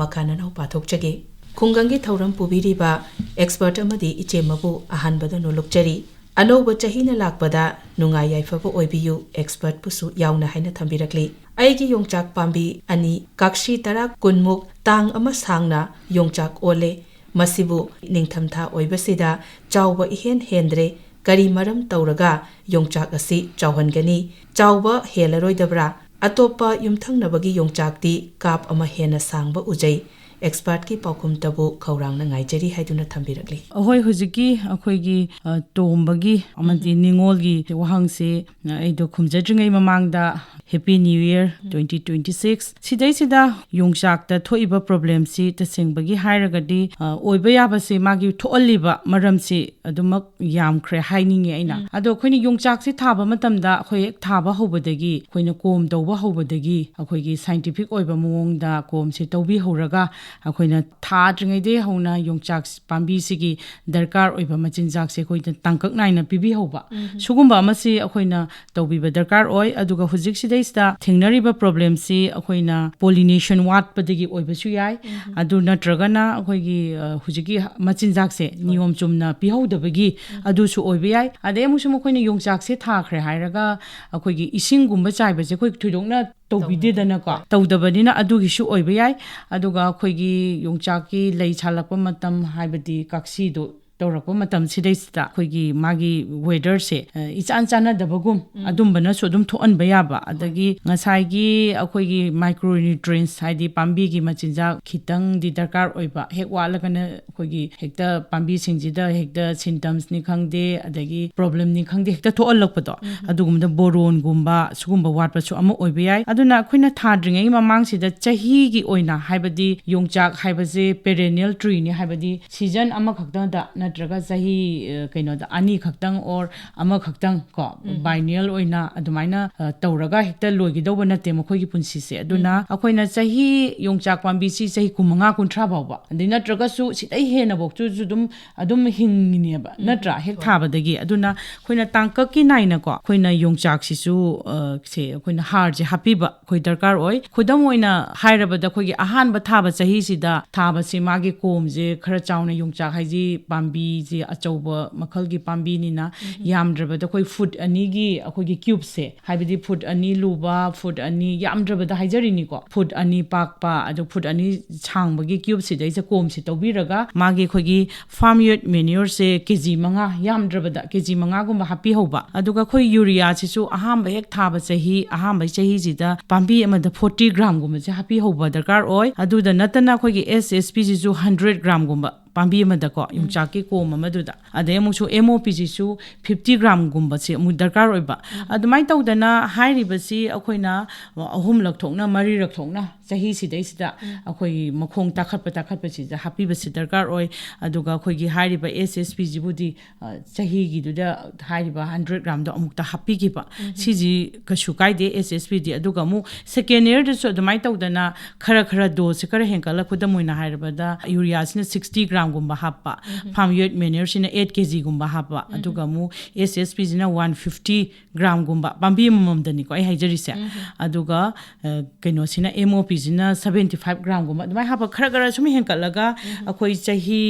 ꯃꯈꯥ ꯅꯅꯥꯎ ꯄꯥꯊꯣꯛꯆꯒꯦ꯫ ꯈꯨꯡꯒꯪꯒꯤ ꯊꯧꯔꯝ ꯄꯨꯕꯤꯔꯤꯕ expert ꯑꯃꯗꯤ ꯏꯆꯦꯃꯕꯨ ꯑꯍꯥꯟꯕꯗ ꯅꯣꯂꯨꯛꯆꯔꯤ꯫ ꯑꯅꯧꯕ ꯆꯍꯤꯅ ꯂꯥꯛꯄꯗ ꯅꯨꯡꯉꯥꯏ ꯌꯥꯏꯐꯕ ꯑꯣꯏꯕꯤꯌꯨ, ꯑꯦꯛꯁꯄꯔꯠꯄꯨꯁꯨ ꯌꯥꯎꯅ ꯍꯥꯏꯅ ꯊꯝꯕꯤꯔꯛꯂꯤ꯫ ꯑꯩꯒꯤ ꯌꯣꯡꯆꯥꯛ ꯄꯥꯝꯕꯤ ꯑꯅꯤ ꯀꯥꯛꯁꯤ ꯇꯔꯥ ꯀꯨꯟꯃꯨꯛ ꯇꯥꯡ ꯑꯃ ꯁꯥꯡꯅ ꯌꯣꯡꯆꯥꯛ ꯑꯣꯜꯂꯦ꯫ ꯃꯁꯤꯕꯨ ꯅꯤꯡꯊꯝꯊꯥ ꯑꯣꯏꯕꯁꯤꯗ ꯆꯥꯎꯕ ꯏꯍꯦꯟ ꯍꯦꯟꯗ꯭ꯔꯦ꯫ ꯀꯔꯤ ꯃꯔꯝ ꯇꯧꯔꯒ ꯌꯣꯡꯆꯥꯛ ꯑꯁꯤ ꯆꯥꯎꯍꯟꯒꯅꯤ? ꯆꯥꯎꯕ ꯍꯦꯜꯂꯔꯣꯏꯗꯕ꯭ꯔꯥ? ꯑꯇꯣꯞꯄ ꯌꯨꯝꯊꯪꯅꯕꯒꯤ ꯌꯣꯡꯆꯥꯛꯇꯤ ꯀꯥꯞ ꯑꯃ ꯍꯦꯟꯅ ꯁꯥꯡꯕ ꯎꯖꯩ꯫ ꯑꯦꯛꯁꯄꯔꯠꯀꯤ ꯄꯥꯎꯈꯨꯝꯇꯕꯨ ꯈꯧꯔꯥꯡꯅ ꯉꯥꯏꯖꯔꯤ ꯍꯥꯏꯗꯨꯅ ꯊꯝꯕꯤꯔꯛꯂꯤ꯫ ꯑꯍꯣꯏ, ꯍꯧꯖꯤꯛꯀꯤ ꯑꯩꯈꯣꯏꯒꯤ, ꯑ, ꯇꯣꯝꯕꯒꯤ ꯑꯃꯗꯤ ꯅꯤꯉꯣꯜꯒꯤ ꯋꯥꯍꯪꯁꯤ, ꯑ, ꯑꯩꯗꯣ ꯈꯨꯝꯖꯗ꯭ꯔꯤꯉꯩ ꯃꯃꯥꯡꯗ Happy New Year twenty twenty six꯫ ꯁꯤꯗꯩꯁꯤꯗ ꯌꯣꯡꯆꯥꯛꯇ ꯊꯣꯛꯏꯕ ꯄ꯭ꯔꯣꯕ꯭ꯂꯦꯝꯁꯤ ꯇꯁꯦꯡꯕꯒꯤ ꯍꯥꯏꯔꯒꯗꯤ, ꯑ, ꯑꯣꯏꯕ ꯌꯥꯕꯁꯦ ꯃꯥꯒꯤ ꯊꯣꯛꯍꯜꯂꯤꯕ ꯃꯔꯝꯁꯤ ꯑꯗꯨꯃꯛ ꯌꯥꯝꯈ꯭ꯔꯦ ꯍꯥꯏꯅꯤꯡꯉꯤ ꯑꯩꯅ꯫ ꯑꯗꯣ ꯑꯩꯈꯣꯏꯅ ꯌꯣꯡꯆꯥꯛꯁꯤ ꯊꯥꯕ ꯃꯇꯝꯗ ꯑꯩꯈꯣꯏ ꯍꯦꯛ ꯊꯥꯕ ꯍꯧꯕꯗꯒꯤ, ꯑꯩꯈꯣꯏꯅ ꯀꯣꯝ ꯇꯧꯕ ꯍꯧꯕꯗꯒꯤ ꯑꯩꯈꯣꯏꯒꯤ ꯁꯥꯏꯟꯇꯤꯐꯤꯛ ꯑꯣꯏꯕ ꯃꯑꯣꯡꯗ ꯀꯣꯝꯁꯦ ꯇꯧꯕꯤꯍꯧꯔꯒ ꯑꯩꯈꯣꯏꯅ ꯊꯥꯗ꯭ꯔꯤꯉꯩꯗꯒꯤ ꯍꯧꯅ ꯌꯣꯡꯆꯥꯛ ꯄꯥꯝꯕꯤꯁꯤꯒꯤ ꯗꯔꯀꯥꯔ ꯑꯣꯏꯕ ꯃꯆꯤꯟꯖꯥꯛꯁꯦ ꯑꯩꯈꯣꯏꯅ ꯇꯥꯡꯀꯛ ꯅꯥꯏꯅ ꯄꯤꯕꯤꯍꯧꯕ꯫ ꯁꯤꯒꯨꯝꯕ ꯑꯃꯁꯤ ꯑꯩꯈꯣꯏꯅ ꯇꯧꯕꯤꯕ ꯗꯔꯀꯥꯔ ꯑꯣꯏ꯫ ꯑꯗꯨꯒ ꯍꯧꯖꯤꯛꯁꯤꯗꯩꯁꯤꯗ ꯊꯦꯡꯅꯔꯤꯕ ꯄ꯭ꯔꯣꯕ꯭ꯂꯦꯝꯁꯤ ꯑꯩꯈꯣꯏꯅ ꯄꯣꯂꯤꯅꯦꯁꯟ ꯋꯥꯠꯄꯗꯒꯤ ꯑꯣꯏꯕꯁꯨ ꯌꯥꯏ꯫ ꯑꯗꯨ ꯅꯠꯇ꯭ꯔꯒꯅ ꯑꯩꯈꯣꯏꯒꯤ, ꯑ, ꯍꯧꯖꯤꯛꯀꯤ ꯃꯆꯤꯟꯖꯥꯛꯁꯦ ꯅꯤꯌꯣꯝ ꯆꯨꯝꯅ ꯄꯤꯍꯧꯗꯕꯒꯤ ꯑꯗꯨꯁꯨ ꯑꯣꯏꯕ ꯌꯥꯏ꯫ ꯑꯗꯩ ꯑꯃꯨꯛꯁꯨ ꯃꯈꯣꯏꯅ ꯌꯣꯡꯆꯥꯛꯁꯦ ꯊꯥꯈ꯭ꯔꯦ ꯍꯥꯏꯔꯒ ꯑꯩꯈꯣꯏꯒꯤ ꯏꯁꯤꯡꯒꯨꯝꯕ ꯆꯥꯏꯕꯁꯦ ꯑꯩꯈꯣꯏ ꯊꯣꯏꯗꯣꯛꯅ ꯇꯧꯕꯤꯗꯦꯗꯅꯀꯣ꯫ ꯇꯧꯗꯕꯅꯤꯅ ꯑꯗꯨꯒꯤꯁꯨ ꯑꯣꯏꯕ ꯌꯥꯏ꯫ ꯑꯗꯨꯒ ꯑꯩꯈꯣꯏꯒꯤ ꯌꯣꯡꯆꯥꯛꯀꯤ ꯂꯩ ꯁꯥꯠꯂꯛꯄ ꯃꯇꯝ, ꯍꯥꯏꯕꯗꯤ ꯀꯥꯛꯁꯤꯗꯣ ꯇꯧꯔꯛꯄ ꯃꯇꯝꯁꯤꯗꯩꯁꯤꯗ ꯑꯩꯈꯣꯏꯒꯤ ꯃꯥꯒꯤ ꯋꯦꯗꯔꯁꯦ, ꯑ, ꯏꯆꯥꯟ ꯆꯥꯟꯅꯗꯕꯒꯨꯝ ꯑꯗꯨꯝꯕꯅꯁꯨ ꯑꯗꯨꯝ ꯊꯣꯛꯍꯟꯕ ꯌꯥꯕ꯫ ꯑꯗꯒꯤ ꯉꯁꯥꯏꯒꯤ ꯑꯩꯈꯣꯏꯒꯤ ꯃꯥꯏꯀ꯭ꯔꯣ ꯅ꯭ꯌꯨꯇ꯭ꯔꯤꯌꯦꯟꯁ, ꯍꯥꯏꯗꯤ ꯄꯥꯝꯕꯤꯒꯤ ꯃꯆꯤꯟꯖꯥꯛ ꯈꯤꯇꯪꯗꯤ ꯗꯔꯀꯥꯔ ꯑꯣꯏꯕ, ꯍꯦꯛ ꯋꯥꯠꯂꯒꯅ ꯑꯩꯈꯣꯏꯒꯤ ꯍꯦꯛꯇ ꯄꯥꯝꯕꯤꯁꯤꯡꯁꯤꯗ ꯍꯦꯛꯇ ꯁꯤꯝꯇꯝꯁꯅꯤ ꯈꯪꯗꯦ, ꯑꯗꯒꯤ ꯄ꯭ꯔꯣꯕ꯭ꯂꯦꯝꯅꯤ ꯈꯪꯗꯦ, ꯍꯦꯛꯇ ꯊꯣꯛꯍꯜꯂꯛꯄꯗꯣ, ꯑꯗꯨꯒꯨꯝꯕꯗ ꯕꯣꯔꯣꯟꯒꯨꯝꯕ ꯁꯤꯒꯨꯝꯕ ꯋꯥꯠꯄꯁꯨ ꯑꯃ ꯑꯣꯏꯕ ꯌꯥꯏ꯫ ꯑꯗꯨꯅ ꯑꯩꯈꯣꯏꯅ ꯊꯥꯗ꯭ꯔꯤꯉꯩ ꯃꯃꯥꯡꯁꯤꯗ ꯆꯍꯤꯒꯤ ꯑꯣꯏꯅ, ꯍꯥꯏꯕꯗꯤ ꯌꯣꯡꯆꯥꯛ ꯍꯥꯏꯕꯁꯦ perennial treeꯅꯤ, ꯍꯥꯏꯕꯗꯤ ꯁꯤꯖꯟ ꯑꯃꯈꯛꯇꯗ ꯅꯠꯇ꯭ꯔꯒ ꯆꯍꯤ, ꯑ, ꯀꯩꯅꯣꯗ ꯑꯅꯤꯈꯛꯇꯪ or ꯑꯃꯈꯛꯇꯪ ꯀꯣ, biennial ꯑꯣꯏꯅ ꯑꯗꯨꯃꯥꯏꯅ, ꯑ, ꯇꯧꯔꯒ ꯍꯦꯛꯇ ꯂꯣꯏꯒꯗꯧꯕ ꯅꯠꯇꯦ ꯃꯈꯣꯏꯒꯤ ꯄꯨꯟꯁꯤꯁꯦ꯫ ꯑꯗꯨꯅ ꯑꯩꯈꯣꯏꯅ ꯆꯍꯤ, ꯌꯣꯡꯆꯥꯛ ꯄꯥꯝꯕꯤꯁꯤ ꯆꯍꯤ ꯀꯨꯟꯃꯉꯥ, ꯀꯨꯟꯊ꯭ꯔꯥ ꯐꯥꯎꯕ, ꯑꯗꯩ ꯅꯠꯇ꯭ꯔꯒꯁꯨ ꯁꯤꯗꯩ ꯍꯦꯟꯅꯐꯥꯎꯁꯨ ꯑꯗꯨꯝ, ꯑꯗꯨꯝ ꯍꯤꯡꯉꯤꯅꯦꯕ, ꯅꯠꯇ꯭ꯔꯥ? ꯍꯦꯛ ꯊꯥꯕꯗꯒꯤ꯫ ꯑꯗꯨꯅ ꯑꯩꯈꯣꯏꯅ ꯇꯥꯡꯀꯛꯀꯤ ꯅꯥꯏꯅꯀꯣ, ꯑꯩꯈꯣꯏꯅ ꯌꯣꯡꯆꯥꯛꯁꯤꯁꯨ, ꯑ, ꯁꯦ ꯑꯩꯈꯣꯏꯅ ꯍꯥꯔꯁꯦ ꯍꯥꯞꯄꯤꯕ ꯑꯩꯈꯣꯏ ꯗꯔꯀꯥꯔ ꯑꯣꯏ꯫ ꯈꯨꯗꯝ ꯑꯣꯏꯅ ꯍꯥꯏꯔꯕꯗ, ꯑꯩꯈꯣꯏꯒꯤ ꯑꯍꯥꯟꯕ ꯊꯥꯕ ꯆꯍꯤꯁꯤꯗ ꯊꯥꯕꯁꯤ, ꯃꯥꯒꯤ ꯀꯣꯝꯁꯦ ꯈꯔ ꯆꯥꯎꯅ, ꯌꯣꯡꯆꯥꯛ ꯍꯥꯏꯁꯤ ꯄꯥꯝꯕꯤ ꯄꯥꯝꯕꯤꯁꯦ ꯑꯆꯧꯕ ꯃꯈꯜꯒꯤ ꯄꯥꯝꯕꯤꯅꯤꯅ ꯌꯥꯝꯗ꯭ꯔꯕꯗ ꯑꯩꯈꯣꯏ ꯐꯨꯠ ꯑꯅꯤꯒꯤ ꯑꯩꯈꯣꯏꯒꯤ ꯀ꯭ꯌꯨꯕꯁꯦ, ꯍꯥꯏꯕꯗꯤ ꯐꯨꯠ ꯑꯅꯤ ꯂꯨꯕ, ꯐꯨꯠ ꯑꯅꯤ, ꯌꯥꯝꯗ꯭ꯔꯕꯗ ꯍꯥꯏꯖꯔꯤꯅꯤꯀꯣ, ꯐꯨꯠ ꯑꯅꯤ ꯄꯥꯛꯄ ꯑꯗꯨ ꯐꯨꯠ ꯑꯅꯤ ꯁꯥꯡꯕꯒꯤ ꯀ꯭ꯌꯨꯕꯁꯤꯗꯩꯁꯤꯗ ꯀꯣꯝꯁꯦ ꯇꯧꯕꯤꯔꯒ ꯃꯥꯒꯤ ꯑꯩꯈꯣꯏꯒꯤ ꯐꯥꯔꯝ ꯌꯣꯠ ꯃꯦꯅ꯭ꯌꯣꯔꯁꯦ ꯀꯦ ꯖꯤ ꯃꯉꯥ, ꯌꯥꯝꯗ꯭ꯔꯕꯗ ꯀꯦ ꯖꯤ ꯃꯉꯥꯒꯨꯝꯕ ꯍꯥꯞꯄꯤꯍꯧꯕ꯫ ꯑꯗꯨꯒ ꯑꯩꯈꯣꯏ ꯌꯨꯔꯤꯌꯥꯁꯤꯁꯨ ꯑꯍꯥꯝꯕ ꯍꯦꯛ ꯊꯥꯕ ꯆꯍꯤ, ꯑꯍꯥꯝꯕꯒꯤ ꯆꯍꯤꯁꯤꯗ ꯄꯥꯝꯕꯤ ꯑꯃꯗ ꯐꯣꯔꯇꯤ ꯒ꯭ꯔꯥꯝꯒꯨꯝꯕꯁꯦ ꯍꯥꯞꯄꯤꯍꯧꯕ ꯗꯔꯀꯥꯔ ꯑꯣꯏ꯫ ꯑꯗꯨꯗ ꯅꯠꯇꯅ ꯑꯩꯈꯣꯏꯒꯤ ꯑꯦꯁ ꯑꯦꯁ ꯄꯤꯁꯤꯁꯨ ꯍꯟꯗ꯭ꯔꯦꯠ ꯒ꯭ꯔꯥꯝꯒꯨꯝꯕ ꯄꯥꯝꯕꯤ ꯑꯃꯗꯀꯣ, ꯌꯣꯡꯆꯥꯛꯀꯤ ꯀꯣꯝ ꯑꯃꯗꯨꯗ꯫ ꯑꯗꯩ ꯑꯃꯨꯛꯁꯨ ꯑꯦꯝ ꯑꯣ ꯄꯤꯁꯤꯁꯨ ꯐꯤꯐꯇꯤ ꯒ꯭ꯔꯥꯝꯒꯨꯝꯕꯁꯦ ꯑꯃꯨꯛ ꯗꯔꯀꯥꯔ ꯑꯣꯏꯕ꯫ ꯑꯗꯨꯃꯥꯏꯅ ꯇꯧꯗꯅ ꯍꯥꯏꯔꯤꯕꯁꯤ ꯑꯩꯈꯣꯏꯅ ꯑꯍꯨꯝꯂꯛ ꯊꯣꯛꯅ, ꯃꯔꯤꯔꯛ ꯊꯣꯛꯅ ꯆꯍꯤꯁꯤꯗꯩꯁꯤꯗ ꯑꯩꯈꯣꯏꯒꯤ ꯃꯈꯣꯡ ꯇꯥꯈꯠꯄ ꯇꯥꯈꯠꯄꯁꯤꯗ ꯍꯥꯞꯄꯤꯕꯁꯤ ꯗꯔꯀꯥꯔ ꯑꯣꯏ꯫ ꯑꯗꯨꯒ ꯑꯩꯈꯣꯏꯒꯤ ꯍꯥꯏꯔꯤꯕ ꯑꯦꯁ ꯑꯦꯁ ꯄꯤꯁꯤꯕꯨꯗꯤ, ꯑ, ꯆꯍꯤꯒꯤꯗꯨꯗ ꯍꯥꯏꯔꯤꯕ ꯍꯟꯗ꯭ꯔꯦꯠ ꯒ꯭ꯔꯥꯝꯗꯣ ꯑꯃꯨꯛꯇ ꯍꯥꯞꯄꯤꯈꯤꯕ꯫ ꯁꯤꯁꯤ ꯀꯩꯁꯨ ꯀꯥꯏꯗꯦ, ꯑꯦꯁ ꯑꯦꯁ ꯄꯤꯗꯤ꯫ ꯑꯗꯨꯒ ꯑꯃꯨꯛ ꯁꯦꯀꯦꯟ ꯌꯔꯗꯁꯨ ꯑꯗꯨꯃꯥꯏꯅ ꯇꯧꯗꯅ ꯈꯔ ꯈꯔ ꯗꯣꯁꯁꯦ ꯈꯔ ꯍꯦꯟꯒꯠꯂꯛꯄꯗ, ꯃꯣꯏꯅ ꯍꯥꯏꯔꯕꯗ ꯌꯨꯔꯤꯌꯥꯁꯤꯅ ꯁꯤꯛꯁꯇꯤ ꯒ꯭ꯔꯥꯝꯒꯨꯝꯕ ꯍꯥꯞꯄ, ꯐꯥꯔꯝ ꯌꯣꯠ ꯃꯦꯅ꯭ꯌꯣꯔꯁꯤꯅ ꯑꯩꯠ ꯀꯦ ꯖꯤꯒꯨꯝꯕ ꯍꯥꯞꯄ, ꯑꯗꯨꯒ ꯑꯃꯨꯛ ꯑꯦꯁ ꯑꯦꯁ ꯄꯤꯁꯤꯅ ꯋꯥꯟ ꯐꯤꯐꯇꯤ ꯒ꯭ꯔꯥꯝꯒꯨꯝꯕ, ꯄꯥꯝꯕꯤ ꯑꯃꯃꯝꯗꯅꯤꯀꯣ ꯑꯩ ꯍꯥꯏꯖꯔꯤꯁꯦ꯫ ꯑꯗꯨꯒ, ꯑ, ꯀꯩꯅꯣꯁꯤꯅ, ꯑꯦꯝ ꯑꯣ ꯄꯤꯁꯤꯅ ꯁꯕꯦꯟꯇꯤ ꯐꯥꯏꯚ ꯒ꯭ꯔꯥꯝꯒꯨꯝꯕ, ꯑꯗꯨꯃꯥꯏꯅ ꯍꯥꯞꯄ ꯈꯔ ꯈꯔ ꯁꯨꯝ ꯍꯦꯟꯒꯠꯂꯒ ꯑꯩꯈꯣꯏ ꯆꯍꯤ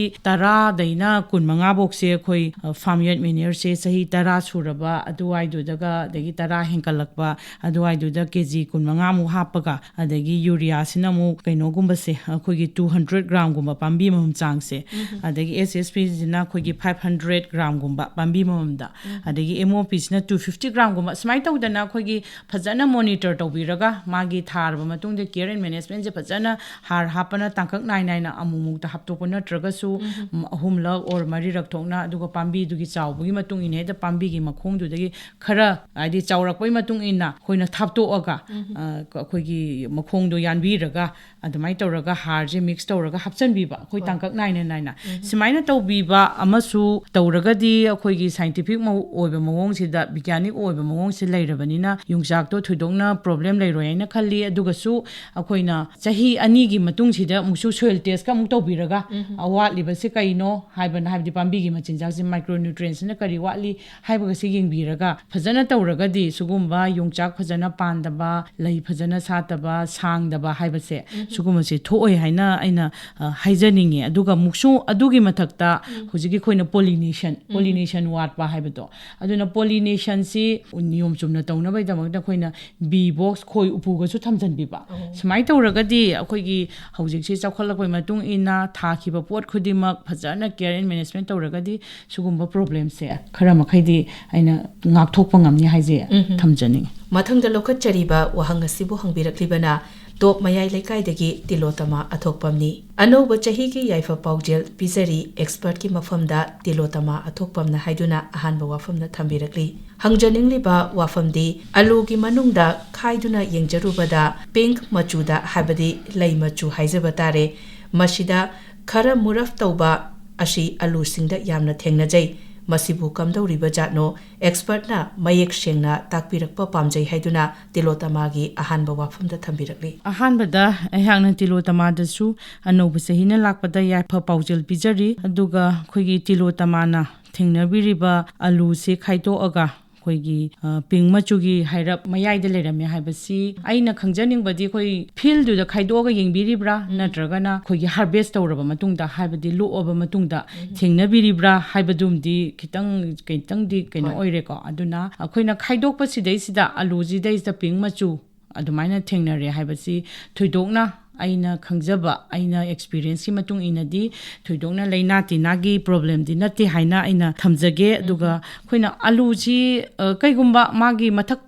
ꯇꯔꯥꯗꯩꯅ ꯀꯨꯟꯃꯉꯥ ꯐꯥꯎꯁꯦ ꯑꯩꯈꯣꯏ, ꯑ, ꯐꯥꯔꯝ ꯌꯣꯠ ꯃꯦꯅ꯭ꯌꯣꯔꯁꯦ ꯆꯍꯤ ꯇꯔꯥ ꯁꯨꯔꯕ ꯑꯗꯨꯋꯥꯏꯗꯨꯗꯒ, ꯑꯗꯒꯤ ꯇꯔꯥ ꯍꯦꯟꯒꯠꯂꯛꯄ ꯑꯗꯨꯋꯥꯏꯗꯨꯗ ꯀꯦ ꯖꯤ ꯀꯨꯟꯃꯉꯥꯃꯨꯛ ꯍꯥꯞꯄꯒ, ꯑꯗꯒꯤ ꯌꯨꯔꯤꯌꯥꯁꯤꯅ ꯑꯃꯨꯛ ꯀꯩꯅꯣꯒꯨꯝꯕꯁꯦ, ꯑꯩꯈꯣꯏꯒꯤ ꯇꯨ ꯍꯟꯗ꯭ꯔꯦꯠ ꯒ꯭ꯔꯥꯝꯒꯨꯝꯕ ꯄꯥꯝꯕꯤ ꯑꯃꯃꯝ ꯆꯥꯡꯁꯦ, ꯑꯗꯒꯤ ꯑꯦꯁ ꯑꯦꯁ ꯄꯤꯁꯤꯅ ꯑꯩꯈꯣꯏꯒꯤ ꯐꯥꯏꯚ ꯍꯟꯗ꯭ꯔꯦꯠ ꯒ꯭ꯔꯥꯝꯒꯨꯝꯕ ꯄꯥꯝꯕꯤ ꯑꯃꯃꯝꯗ, ꯑꯗꯒꯤ ꯑꯦꯝ ꯑꯣ ꯄꯤꯁꯤꯅ ꯇꯨ ꯐꯤꯐꯇꯤ ꯒ꯭ꯔꯥꯝꯒꯨꯝꯕ, ꯁꯨꯃꯥꯏꯅ ꯇꯧꯗꯅ ꯑꯩꯈꯣꯏꯒꯤ ꯐꯖꯅ ꯃꯣꯅꯤꯇꯔ ꯇꯧꯕꯤꯔꯒ, ꯃꯥꯒꯤ ꯊꯥꯔꯕ ꯃꯇꯨꯡꯗ ꯀꯦꯌꯔ ꯑꯦꯟ ꯃꯦꯅꯦꯖꯃꯦꯟꯁꯦ ꯐꯖꯅ, ꯍꯥꯔ ꯍꯥꯞꯄꯅ ꯇꯥꯡꯀꯛ ꯅꯥꯏ ꯅꯥꯏꯅ ꯑꯃꯨꯛꯃꯨꯛꯇ ꯍꯥꯞꯇꯣꯛꯄ ꯅꯠꯇ꯭ꯔꯒꯁꯨ, ꯎꯝ, ꯑꯍꯨꯝꯂꯛ ꯑꯣꯔ ꯃꯔꯤꯔꯛ ꯊꯣꯛꯅ, ꯑꯗꯨꯒ ꯄꯥꯝꯕꯤꯗꯨꯒꯤ ꯆꯥꯎꯕꯒꯤ ꯃꯇꯨꯡ ꯏꯟꯅ ꯍꯦꯛꯇ ꯄꯥꯝꯕꯤꯒꯤ ꯃꯈꯣꯡꯗꯨꯗꯒꯤ ꯈꯔ, ꯍꯥꯏꯗꯤ ꯆꯥꯎꯔꯛꯄꯒꯤ ꯃꯇꯨꯡ ꯏꯟꯅ ꯑꯩꯈꯣꯏꯅ ꯊꯥꯞꯇꯣꯛꯑꯒ, ꯑ, ꯑꯩꯈꯣꯏꯒꯤ ꯃꯈꯣꯡꯗꯣ ꯌꯥꯟꯕꯤꯔꯒ, ꯑꯗꯨꯃꯥꯏꯅ ꯇꯧꯔꯒ ꯍꯥꯔꯁꯦ ꯃꯤꯛꯁ ꯇꯧꯔꯒ ꯍꯥꯞꯆꯤꯟꯕꯤꯕ, ꯑꯩꯈꯣꯏ ꯍꯣꯏ꯫ ꯇꯥꯡꯀꯛ ꯅꯥꯏꯅ ꯅꯥꯏꯅ꯫ ꯎꯝ꯫ ꯁꯨꯃꯥꯏꯅ ꯇꯧꯕꯤꯕ ꯑꯃꯁꯨ ꯇꯧꯔꯒꯗꯤ, ꯑꯩꯈꯣꯏꯒꯤ ꯁꯥꯏꯟꯇꯤꯐꯤꯛ ꯃꯑꯣ-, ꯑꯣꯏꯕ ꯃꯑꯣꯡꯁꯤꯗ, ꯕꯤꯒ꯭ꯌꯥꯅꯤꯛ ꯑꯣꯏꯕ ꯃꯑꯣꯡꯁꯤ ꯂꯩꯔꯕꯅꯤꯅ, ꯌꯣꯡꯆꯥꯛꯇꯣ ꯊꯣꯏꯗꯣꯛꯅ ꯄ꯭ꯔꯣꯕ꯭ꯂꯦꯝ ꯂꯩꯔꯣꯏ ꯍꯥꯏꯅ ꯈꯜꯂꯤ꯫ ꯑꯗꯨꯒꯁꯨ ꯑꯩꯈꯣꯏꯅ ꯆꯍꯤ ꯑꯅꯤꯒꯤ ꯃꯇꯨꯡꯁꯤꯗ ꯑꯃꯨꯛꯁꯨ ꯁꯣꯏꯜ ꯇꯦꯁꯀ ꯑꯃꯨꯛ ꯇꯧꯕꯤꯔꯒ, ꯎꯝ꯫ ꯑ, ꯋꯥꯠꯂꯤꯕꯁꯤ ꯀꯩꯅꯣ ꯍꯥꯏꯕꯅ, ꯍꯥꯏꯕꯗꯤ ꯄꯥꯝꯕꯤꯒꯤ ꯃꯆꯤꯟꯖꯥꯛꯁꯤ ꯃꯥꯏꯀ꯭ꯔꯣꯅ꯭ꯌꯨꯇ꯭ꯔꯤꯌꯦꯟꯁꯤꯅ ꯀꯔꯤ ꯋꯥꯠꯂꯤ ꯍꯥꯏꯕꯒꯁꯤ ꯌꯦꯡꯕꯤꯔꯒ, ꯐꯖꯅ ꯇꯧꯔꯒꯗꯤ ꯁꯤꯒꯨꯝꯕ ꯌꯣꯡꯆꯥꯛ ꯐꯖꯅ ꯄꯥꯟꯗꯕ, ꯂꯩ ꯐꯖꯅ ꯁꯥꯠꯇꯕ, ꯁꯥꯡꯗꯕ ꯍꯥꯏꯕꯁꯦ, ꯎꯝ꯫ ꯁꯤꯒꯨꯝꯕꯁꯦ ꯊꯣꯛꯑꯣꯏ ꯍꯥꯏꯅ ꯑꯩꯅ, ꯑ, ꯍꯥꯏꯖꯅꯤꯡꯉꯤ꯫ ꯑꯗꯨꯒ ꯑꯃꯨꯛꯁꯨ ꯁꯨ ꯑꯗꯨꯒꯤ ꯃꯊꯛꯇ ꯍꯧꯖꯤꯛꯀꯤ ꯑꯩꯈꯣꯏꯅ ꯄꯣꯂꯤꯅꯦꯁꯟ ꯄꯣꯂꯤꯅꯦꯁꯟ ꯋꯥꯠꯄ ꯍꯥꯏꯕꯗꯣ, ꯑꯗꯨꯅ ꯄꯣꯂꯤꯅꯦꯁꯟꯁꯤ ꯅꯤꯌꯣꯝ ꯆꯨꯝꯅ ꯇꯧꯅꯕꯒꯤꯗꯃꯛꯇ ꯑꯩꯈꯣꯏꯅ ꯕꯤ ꯕꯣꯛꯁ, ꯈꯣꯏ ꯎꯄꯨꯒꯁꯨ ꯊꯝꯖꯤꯟꯕꯤꯕ꯫ ꯁꯨꯃꯥꯏꯅ ꯇꯧꯔꯒꯗꯤ ꯑꯩꯈꯣꯏꯒꯤ ꯍꯧꯖꯤꯛꯁꯤ ꯆꯥꯎꯈꯠꯂꯛꯄꯒꯤ ꯃꯇꯨꯡ ꯏꯟꯅ ꯊꯥꯈꯤꯕ ꯄꯣꯠ ꯈꯨꯗꯤꯡꯃꯛ ꯐꯖꯅ ꯀꯦꯌꯔ ꯑꯦꯟ ꯃꯦꯅꯦꯖꯃꯦꯟ ꯇꯧꯔꯒꯗꯤ ꯁꯤꯒꯨꯝꯕ ꯄ꯭ꯔꯣꯕ꯭ꯂꯦꯝꯁꯦ ꯈꯔ ꯃꯈꯩꯗꯤ ꯑꯩꯅ ꯉꯥꯛꯊꯣꯛꯄ ꯉꯝꯅꯤ ꯍꯥꯏꯁꯦ ꯊꯝꯖꯅꯤꯡꯉꯤ꯫ ꯃꯊꯪꯗ ꯂꯧꯈꯠꯆꯔꯤꯕ ꯋꯥꯍꯪ ꯑꯁꯤꯕꯨ ꯍꯪꯕꯤꯔꯛꯂꯤꯕꯅ ꯇꯣꯞ ꯃꯌꯥꯏ ꯂꯩꯀꯥꯏꯗꯒꯤ ꯇꯤꯂꯣꯇꯃꯥ ꯑꯊꯣꯛꯄꯝꯅꯤ꯫ ꯑꯅꯧꯕ ꯆꯍꯤꯒꯤ ꯌꯥꯏꯐ ꯄꯥꯎꯖꯦꯜ ꯄꯤꯖꯔꯤ ꯑꯦꯛꯁꯄꯔꯠꯀꯤ ꯃꯐꯝꯗ ꯇꯤꯂꯣꯇꯃꯥ ꯑꯊꯣꯛꯄꯝꯅ ꯍꯥꯏꯗꯨꯅ ꯑꯍꯥꯟꯕ ꯋꯥꯐꯝꯗ ꯊꯝꯕꯤꯔꯛꯂꯤ꯫ ꯍꯪꯖꯅꯤꯡꯂꯤꯕ ꯋꯥꯐꯝꯗꯤ ꯑꯂꯨꯒꯤ ꯃꯅꯨꯡꯗ ꯈꯥꯏꯗꯨꯅ ꯌꯦꯡꯖꯔꯨꯕꯗ ꯄꯤꯡꯛ ꯃꯆꯨꯗ, ꯍꯥꯏꯕꯗꯤ ꯂꯩ ꯃꯆꯨ ꯍꯥꯏꯖꯕ ꯇꯥꯔꯦ, ꯃꯁꯤꯗ ꯈꯔ ꯃꯨꯔꯐ ꯇꯧꯕ ꯑꯁꯤ ꯑꯂꯨꯁꯤꯡꯗ ꯌꯥꯝꯅ ꯊꯦꯡꯅꯖꯩ꯫ ꯃꯁꯤꯕꯨ ꯀꯝꯗꯧꯔꯤꯕ ꯖꯥꯠꯅꯣ? ꯑꯦꯛꯁꯄꯔꯠꯅ ꯃꯌꯦꯛ ꯁꯦꯡꯅ ꯇꯥꯛꯄꯤꯔꯛꯄ ꯄꯥꯝꯖꯩ ꯍꯥꯏꯗꯨꯅ ꯇꯤꯂꯣꯇꯃꯥꯒꯤ ꯑꯍꯥꯟꯕ ꯋꯥꯐꯝꯗ ꯊꯝꯕꯤꯔꯛꯂꯤ꯫ ꯑꯍꯥꯟꯕꯗ ꯑꯩꯍꯥꯛꯅ ꯇꯤꯂꯣꯇꯃꯥꯗꯁꯨ ꯑꯅꯧꯕ ꯆꯍꯤꯅ ꯂꯥꯛꯄꯗ ꯌꯥꯏꯐ ꯄꯥꯎꯖꯦꯜ ꯄꯤꯖꯔꯤ꯫ ꯑꯗꯨꯒ ꯑꯩꯈꯣꯏꯒꯤ ꯇꯤꯂꯣꯇꯃꯥꯅ ꯊꯦꯡꯅꯕꯤꯔꯤꯕ ꯑꯂꯨꯁꯦ ꯈꯥꯏꯗꯣꯛꯑꯒ ꯑꯩꯈꯣꯏꯒꯤ, ꯑ, ꯄꯤꯡ ꯃꯆꯨꯒꯤ ꯍꯥꯏꯔꯞ ꯃꯌꯥꯏꯗ ꯂꯩꯔꯝꯃꯦ ꯍꯥꯏꯕꯁꯤ ꯑꯩꯅ ꯈꯪꯖꯅꯤꯡꯕꯗꯤ ꯑꯩꯈꯣꯏ ꯐꯤꯜꯗꯨꯗ ꯈꯥꯏꯗꯣꯛꯑꯒ ꯌꯦꯡꯕꯤꯔꯤꯕ꯭ꯔꯥ, ꯅꯠꯇ꯭ꯔꯒꯅ ꯑꯩꯈꯣꯏꯒꯤ ꯍꯥꯔꯚꯦꯁ ꯇꯧꯔꯕ ꯃꯇꯨꯡꯗ, ꯍꯥꯏꯕꯗꯤ ꯂꯣꯛꯑꯕ ꯃꯇꯨꯡꯗ ꯊꯦꯡꯅꯕꯤꯔꯤꯕ꯭ꯔꯥ ꯍꯥꯏꯕꯗꯨꯝꯗꯤ ꯈꯤꯇꯪ, ꯈꯤꯇꯪꯗꯤ ꯀꯩꯅꯣ ꯍꯣꯏ꯫ ꯑꯣꯏꯔꯦꯀꯣ꯫ ꯑꯗꯨꯅ ꯑꯩꯈꯣꯏꯅ ꯈꯥꯏꯗꯣꯛꯄꯁꯤꯗꯩꯁꯤꯗ ꯑꯂꯨꯁꯤꯗꯩꯁꯤꯗ ꯄꯤꯡ ꯃꯆꯨ ꯑꯗꯨꯃꯥꯏꯅ ꯊꯦꯡꯅꯔꯦ ꯍꯥꯏꯕꯁꯤ ꯊꯣꯏꯗꯣꯛꯅ ꯑꯩꯅ ꯈꯪꯖꯕ, ꯑꯩꯅ ꯑꯦꯛꯁꯄꯤꯔꯤꯌꯦꯟꯁꯀꯤ ꯃꯇꯨꯡ ꯏꯟꯅꯗꯤ ꯊꯣꯏꯗꯣꯛꯅ ꯂꯩꯅꯥ ꯇꯤꯟꯅꯥꯒꯤ ꯄ꯭ꯔꯣꯕ꯭ꯂꯦꯝꯗꯤ ꯅꯠꯇꯦ ꯍꯥꯏꯅ ꯑꯩꯅ ꯊꯝꯖꯒꯦ꯫ ꯑꯗꯨꯒ ꯑꯩꯈꯣꯏꯅ ꯑꯂꯨꯁꯤ, ꯑ, ꯀꯩꯒꯨꯝꯕ ꯃꯥꯒꯤ ꯃꯊꯛ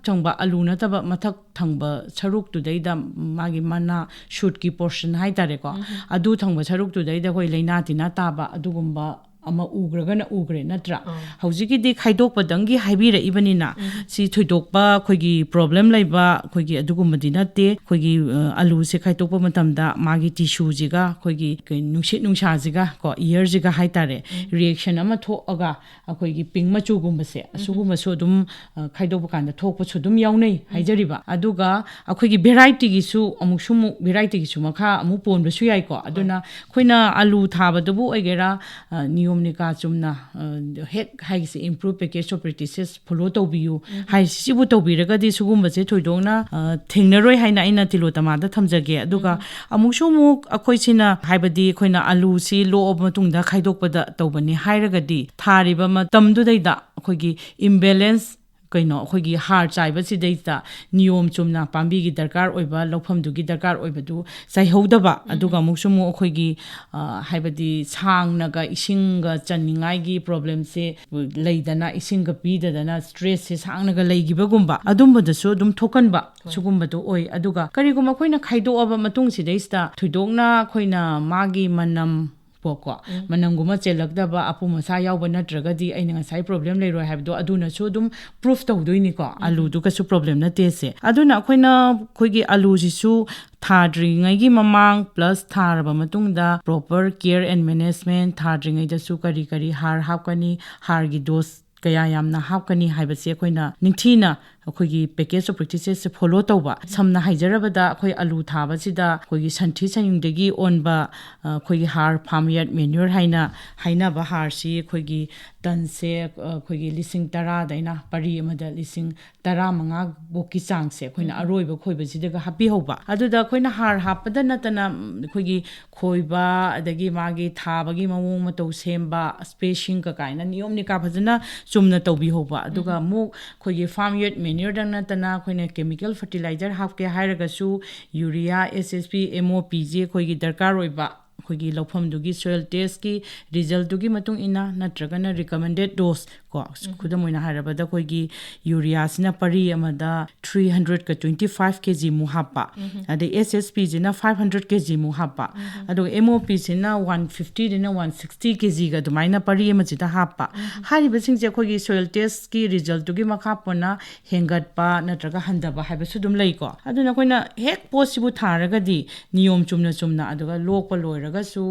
ꯊꯪꯕ, ꯑꯂꯨ ꯅꯠꯇꯕ ꯃꯊꯛ ꯊꯪꯕ ꯁꯔꯨꯛꯇꯨꯗꯩꯗ, ꯃꯥꯒꯤ ꯃꯅꯥ ꯁꯨꯠꯀꯤ ꯄꯣꯔꯁꯟ ꯍꯥꯏꯇꯥꯔꯦꯀꯣ, ꯑꯗꯨ ꯊꯪꯕ ꯁꯔꯨꯛꯇꯨꯗꯩꯗ ꯑꯩꯈꯣꯏ ꯂꯩꯅꯥ ꯇꯤꯟꯅꯥ ꯇꯥꯕ ꯑꯗꯨꯒꯨꯝꯕ ꯑꯃ ꯎꯈ꯭ꯔꯒꯅ ꯎꯈ꯭ꯔꯦ, ꯅꯠꯇ꯭ꯔꯥ? ꯑꯥ꯫ ꯍꯧꯖꯤꯛꯀꯤꯗꯤ ꯈꯥꯏꯗꯣꯛꯄꯗꯪꯒꯤ ꯍꯥꯏꯕꯤꯔꯛꯏꯕꯅꯤꯅ, ꯁꯤ ꯊꯣꯏꯗꯣꯛꯄ ꯑꯩꯈꯣꯏꯒꯤ ꯄ꯭ꯔꯣꯕ꯭ꯂꯦꯝ ꯂꯩꯕ ꯑꯩꯈꯣꯏꯒꯤ ꯑꯗꯨꯒꯨꯝꯕꯗꯤ ꯅꯠꯇꯦ꯫ ꯑꯩꯈꯣꯏꯒꯤ, ꯑ, ꯑꯂꯨꯁꯦ ꯈꯥꯏꯗꯣꯛꯄ ꯃꯇꯝꯗ ꯃꯥꯒꯤ ꯇꯤꯁꯨꯁꯤꯒ ꯑꯩꯈꯣꯏꯒꯤ ꯀꯩ-, ꯅꯨꯡꯁꯤꯠ ꯅꯨꯡꯁꯥꯁꯤꯒ ꯀꯣ, ꯏꯌꯔꯁꯤꯒ ꯍꯥꯏꯇꯥꯔꯦ, ꯔꯤꯌꯦꯛꯁꯟ ꯑꯃ ꯊꯣꯛꯑꯒ ꯑꯩꯈꯣꯏꯒꯤ ꯄꯤꯡ ꯃꯆꯨꯒꯨꯝꯕꯁꯦ, ꯑꯁꯤꯒꯨꯝꯕꯁꯨ ꯑꯗꯨꯝ, ꯑ, ꯈꯥꯏꯗꯣꯛꯄ ꯀꯥꯟꯗ ꯊꯣꯛꯄꯁꯨ ꯑꯗꯨꯝ ꯌꯥꯎꯅꯩ ꯍꯥꯏꯖꯔꯤꯕ꯫ ꯑꯗꯨꯒ ꯑꯩꯈꯣꯏꯒꯤ ꯚꯦꯔꯥꯏꯇꯤꯒꯤꯁꯨ ꯑꯃꯨꯛꯁꯨ ꯑꯃꯨꯛ ꯚꯦꯔꯥꯏꯇꯤꯒꯤꯁꯨ ꯃꯈꯥ ꯑꯃꯨꯛ ꯄꯣꯟꯕꯁꯨ ꯌꯥꯏꯀꯣ꯫ ꯑꯗꯨꯅ ꯑꯩꯈꯣꯏꯅ ꯑꯂꯨ ꯊꯥꯕꯗꯕꯨ ꯑꯣꯏꯒꯦꯔꯥ, ꯑ, ꯅꯤꯌꯣꯝ ꯅꯤꯌꯣꯝ ꯅꯤꯀꯥ ꯆꯨꯝꯅ, ꯑ, ꯍꯦꯛ ꯍꯥꯏꯁꯦ, improve package of practices follow ꯇꯧꯕꯤꯌꯨ ꯍꯥꯏꯁꯤꯕꯨ ꯇꯧꯕꯤꯔꯒꯗꯤ ꯁꯤꯒꯨꯝꯕꯁꯦ ꯊꯣꯏꯗꯣꯛꯅ, ꯑ, ꯊꯦꯡꯅꯔꯣꯏ ꯍꯥꯏꯅ ꯑꯩꯅ ꯇꯤꯂꯣꯇꯃꯥꯗ ꯊꯝꯖꯒꯦ꯫ ꯑꯗꯨꯒ ꯑꯃꯨꯛꯁꯨ ꯑꯃꯨꯛ ꯑꯩꯈꯣꯏꯁꯤꯅ, ꯍꯥꯏꯕꯗꯤ ꯑꯩꯈꯣꯏꯅ ꯑꯂꯨꯁꯤ ꯂꯣꯛꯑꯕ ꯃꯇꯨꯡꯗ ꯈꯥꯏꯗꯣꯛꯄꯗ ꯇꯧꯕꯅꯤ ꯍꯥꯏꯔꯒꯗꯤ, ꯊꯥꯔꯤꯕ ꯃꯇꯝꯗꯨꯗꯩꯗ ꯑꯩꯈꯣꯏꯒꯤ imbalance, ꯀꯩꯅꯣ, ꯑꯩꯈꯣꯏꯒꯤ ꯍꯥꯔ ꯆꯥꯏꯕꯁꯤꯗꯩꯁꯤꯗ ꯅꯤꯌꯣꯝ ꯆꯨꯝꯅ ꯄꯥꯝꯕꯤꯒꯤ ꯗꯔꯀꯥꯔ ꯑꯣꯏꯕ, ꯂꯧꯐꯝꯗꯨꯒꯤ ꯗꯔꯀꯥꯔ ꯑꯣꯏꯕꯗꯨ ꯆꯥꯏꯍꯧꯗꯕ, ꯑꯗꯨꯒ ꯑꯃꯨꯛꯁꯨ ꯑꯃꯨꯛ ꯑꯩꯈꯣꯏꯒꯤ, ꯑ, ꯍꯥꯏꯕꯗꯤ ꯁꯥꯡꯅꯒ ꯏꯁꯤꯡꯒ ꯆꯟꯅꯤꯡꯉꯥꯏꯒꯤ ꯄ꯭ꯔꯣꯕ꯭ꯂꯦꯝꯁꯦ ꯂꯩꯗꯅ, ꯏꯁꯤꯡꯒ ꯄꯤꯗꯗꯅ ꯁ꯭ꯇ꯭ꯔꯦꯁꯁꯦ ꯁꯥꯡꯅꯒ ꯂꯩꯈꯤꯕꯒꯨꯝꯕ, ꯑꯗꯨꯝꯕꯗꯁꯨ ꯑꯗꯨꯝ ꯊꯣꯛꯍꯟꯕ ꯁꯤꯒꯨꯝꯕꯗꯣ ꯑꯣꯏ꯫ ꯑꯗꯨꯒ ꯀꯔꯤꯒꯨꯝꯕ ꯑꯩꯈꯣꯏꯅ ꯈꯥꯏꯗꯣꯛꯑꯕ ꯃꯇꯨꯡꯁꯤꯗꯩꯁꯤꯗ ꯊꯣꯏꯗꯣꯛꯅ ꯑꯩꯈꯣꯏꯅ ꯃꯥꯒꯤ ꯃꯅꯝ ꯀꯣ, ꯃꯅꯝꯒꯨꯝꯕ ꯆꯦꯜꯂꯛꯇꯕ, ꯑꯄꯨꯝ ꯑꯁꯥ ꯌꯥꯎꯕ ꯅꯠꯇ꯭ꯔꯒꯗꯤ ꯑꯩꯅ ꯉꯁꯥꯏ ꯄ꯭ꯔꯣꯕ꯭ꯂꯦꯝ ꯂꯩꯔꯣꯏ ꯍꯥꯏꯕꯗꯣ ꯑꯗꯨꯅꯁꯨ ꯑꯗꯨꯝ ꯄ꯭ꯔꯨꯐ ꯇꯧꯗꯣꯏꯅꯤꯀꯣ, ꯑꯂꯨꯗꯨꯒꯁꯨ ꯄ꯭ꯔꯣꯕ꯭ꯂꯦꯝ ꯅꯠꯇꯦꯁꯦ꯫ ꯑꯗꯨꯅ ꯑꯩꯈꯣꯏꯅ ꯑꯩꯈꯣꯏꯒꯤ ꯑꯂꯨꯁꯤꯁꯨ ꯊꯥꯗ꯭ꯔꯤꯉꯩꯒꯤ ꯃꯃꯥꯡ plus ꯊꯥꯔꯕ ꯃꯇꯨꯡꯗ proper care and management, ꯊꯥꯗ꯭ꯔꯤꯉꯩꯗꯁꯨ ꯀꯔꯤ ꯀꯔꯤ ꯍꯥꯔ ꯍꯥꯞꯀꯅꯤ, ꯍꯥꯔꯒꯤ ꯗꯣꯁ ꯀꯌꯥ ꯌꯥꯝꯅ ꯍꯥꯞꯀꯅꯤ ꯍꯥꯏꯕꯁꯦ ꯑꯩꯈꯣꯏꯅ ꯅꯤꯡꯊꯤꯅ ꯑꯩꯈꯣꯏꯒꯤ package of practices say follow ꯇꯧꯕ꯫ ꯁꯝꯅ ꯍꯥꯏꯖꯔꯕꯗ, ꯑꯩꯈꯣꯏ ꯑꯂꯨ ꯊꯥꯕꯁꯤꯗ ꯑꯩꯈꯣꯏꯒꯤ ꯁꯟꯊꯤ ꯁꯟꯌꯨꯡꯗꯒꯤ ꯑꯣꯟꯕ, ꯑ, ꯑꯩꯈꯣꯏꯒꯤ ꯍꯥꯔ, farm yard manure ꯍꯥꯏꯅ ꯍꯥꯏꯅꯕ ꯍꯥꯔꯁꯤ ꯑꯩꯈꯣꯏꯒꯤ ꯇꯟꯁꯦ, ꯑ, ꯑꯩꯈꯣꯏꯒꯤ ꯂꯤꯁꯤꯡ ꯇꯔꯥꯗꯩꯅ ꯄꯔꯤ ꯑꯃꯗ ꯂꯤꯁꯤꯡ ꯇꯔꯥꯃꯉꯥ ꯕꯣꯛꯀꯤ ꯆꯥꯡꯁꯦ ꯑꯩꯈꯣꯏꯅ ꯑꯔꯣꯏꯕ ꯈꯣꯏꯕꯁꯤꯗꯒ ꯍꯥꯞꯄꯤꯍꯧꯕ꯫ ꯑꯗꯨꯗ ꯑꯩꯈꯣꯏꯅ ꯍꯥꯔ ꯍꯥꯞꯄꯗ ꯅꯠꯇꯅ, ꯎꯝ, ꯑꯩꯈꯣꯏꯒꯤ ꯈꯣꯏꯕ, ꯑꯗꯒꯤ ꯃꯥꯒꯤ ꯊꯥꯕꯒꯤ ꯃꯑꯣꯡ ꯃꯇꯧ ꯁꯦꯝꯕ, spacing ꯀꯀꯥꯏꯅ ꯅꯤꯌꯣꯝ ꯅꯤꯀꯥ ꯐꯖꯅ ꯆꯨꯝꯅ ꯇꯧꯕꯤꯍꯧꯕ꯫ ꯑꯗꯨꯒ ꯑꯃꯨꯛ ꯑꯩꯈꯣꯏꯒꯤ farm yard manure ꯗꯪ ꯅꯠꯇꯅ ꯑꯩꯈꯣꯏꯅ chemical fertilizer ꯍꯥꯞꯀꯦ ꯍꯥꯏꯔꯒꯁꯨ urea, S S P, M O P ꯁꯦ ꯑꯩꯈꯣꯏꯒꯤ ꯗꯔꯀꯥꯔ ꯑꯣꯏꯕ, ꯑꯩꯈꯣꯏꯒꯤ ꯂꯧꯐꯝꯗꯨꯒꯤ soil test ꯀꯤ result ꯇꯨꯒꯤ ꯃꯇꯨꯡ ꯏꯟꯅ, ꯅꯠꯇ꯭ꯔꯒꯅ recommended dose ꯀꯣ, ꯈꯨꯗꯝ ꯑꯣꯏꯅ ꯍꯥꯏꯔꯕꯗ ꯑꯩꯈꯣꯏꯒꯤ urea ꯁꯤꯅ ꯄꯔꯤ ꯑꯃꯗ three hundred ꯀ twenty five K G ꯃꯨꯛ ꯍꯥꯞꯄ, ꯑꯗꯩ S S P ꯁꯤꯅ five hundred K G ꯃꯨꯛ ꯍꯥꯞꯄ, ꯑꯗꯨꯒ M O P ꯁꯤꯅ one fifty ꯗꯩꯅ one sixty K G ꯒ ꯑꯗꯨꯃꯥꯏꯅ ꯄꯔꯤ ꯑꯃꯁꯤꯗ ꯍꯥꯞꯄ꯫ ꯍꯥꯏꯔꯤꯕꯁꯤꯡꯁꯦ ꯑꯩꯈꯣꯏꯒꯤ soil test ꯀꯤ result ꯇꯨꯒꯤ ꯃꯈꯥ ꯄꯣꯟꯅ ꯍꯦꯟꯒꯠꯄ ꯅꯠꯇ꯭ꯔꯒ ꯍꯟꯊꯕ ꯍꯥꯏꯕꯁꯨ ꯑꯗꯨꯝ ꯂꯩꯀꯣ꯫ ꯑꯗꯨꯅ ꯑꯩꯈꯣꯏꯅ ꯍꯦꯛ ꯄꯣꯠꯁꯤꯕꯨ ꯊꯥꯔꯒꯗꯤ ꯅꯤꯌꯣꯝ ꯆꯨꯝꯅ ꯆꯨꯝꯅ, ꯑꯗꯨꯒ ꯂꯣꯛꯄ ꯂꯣꯏꯔꯒ ꯒꯁꯨ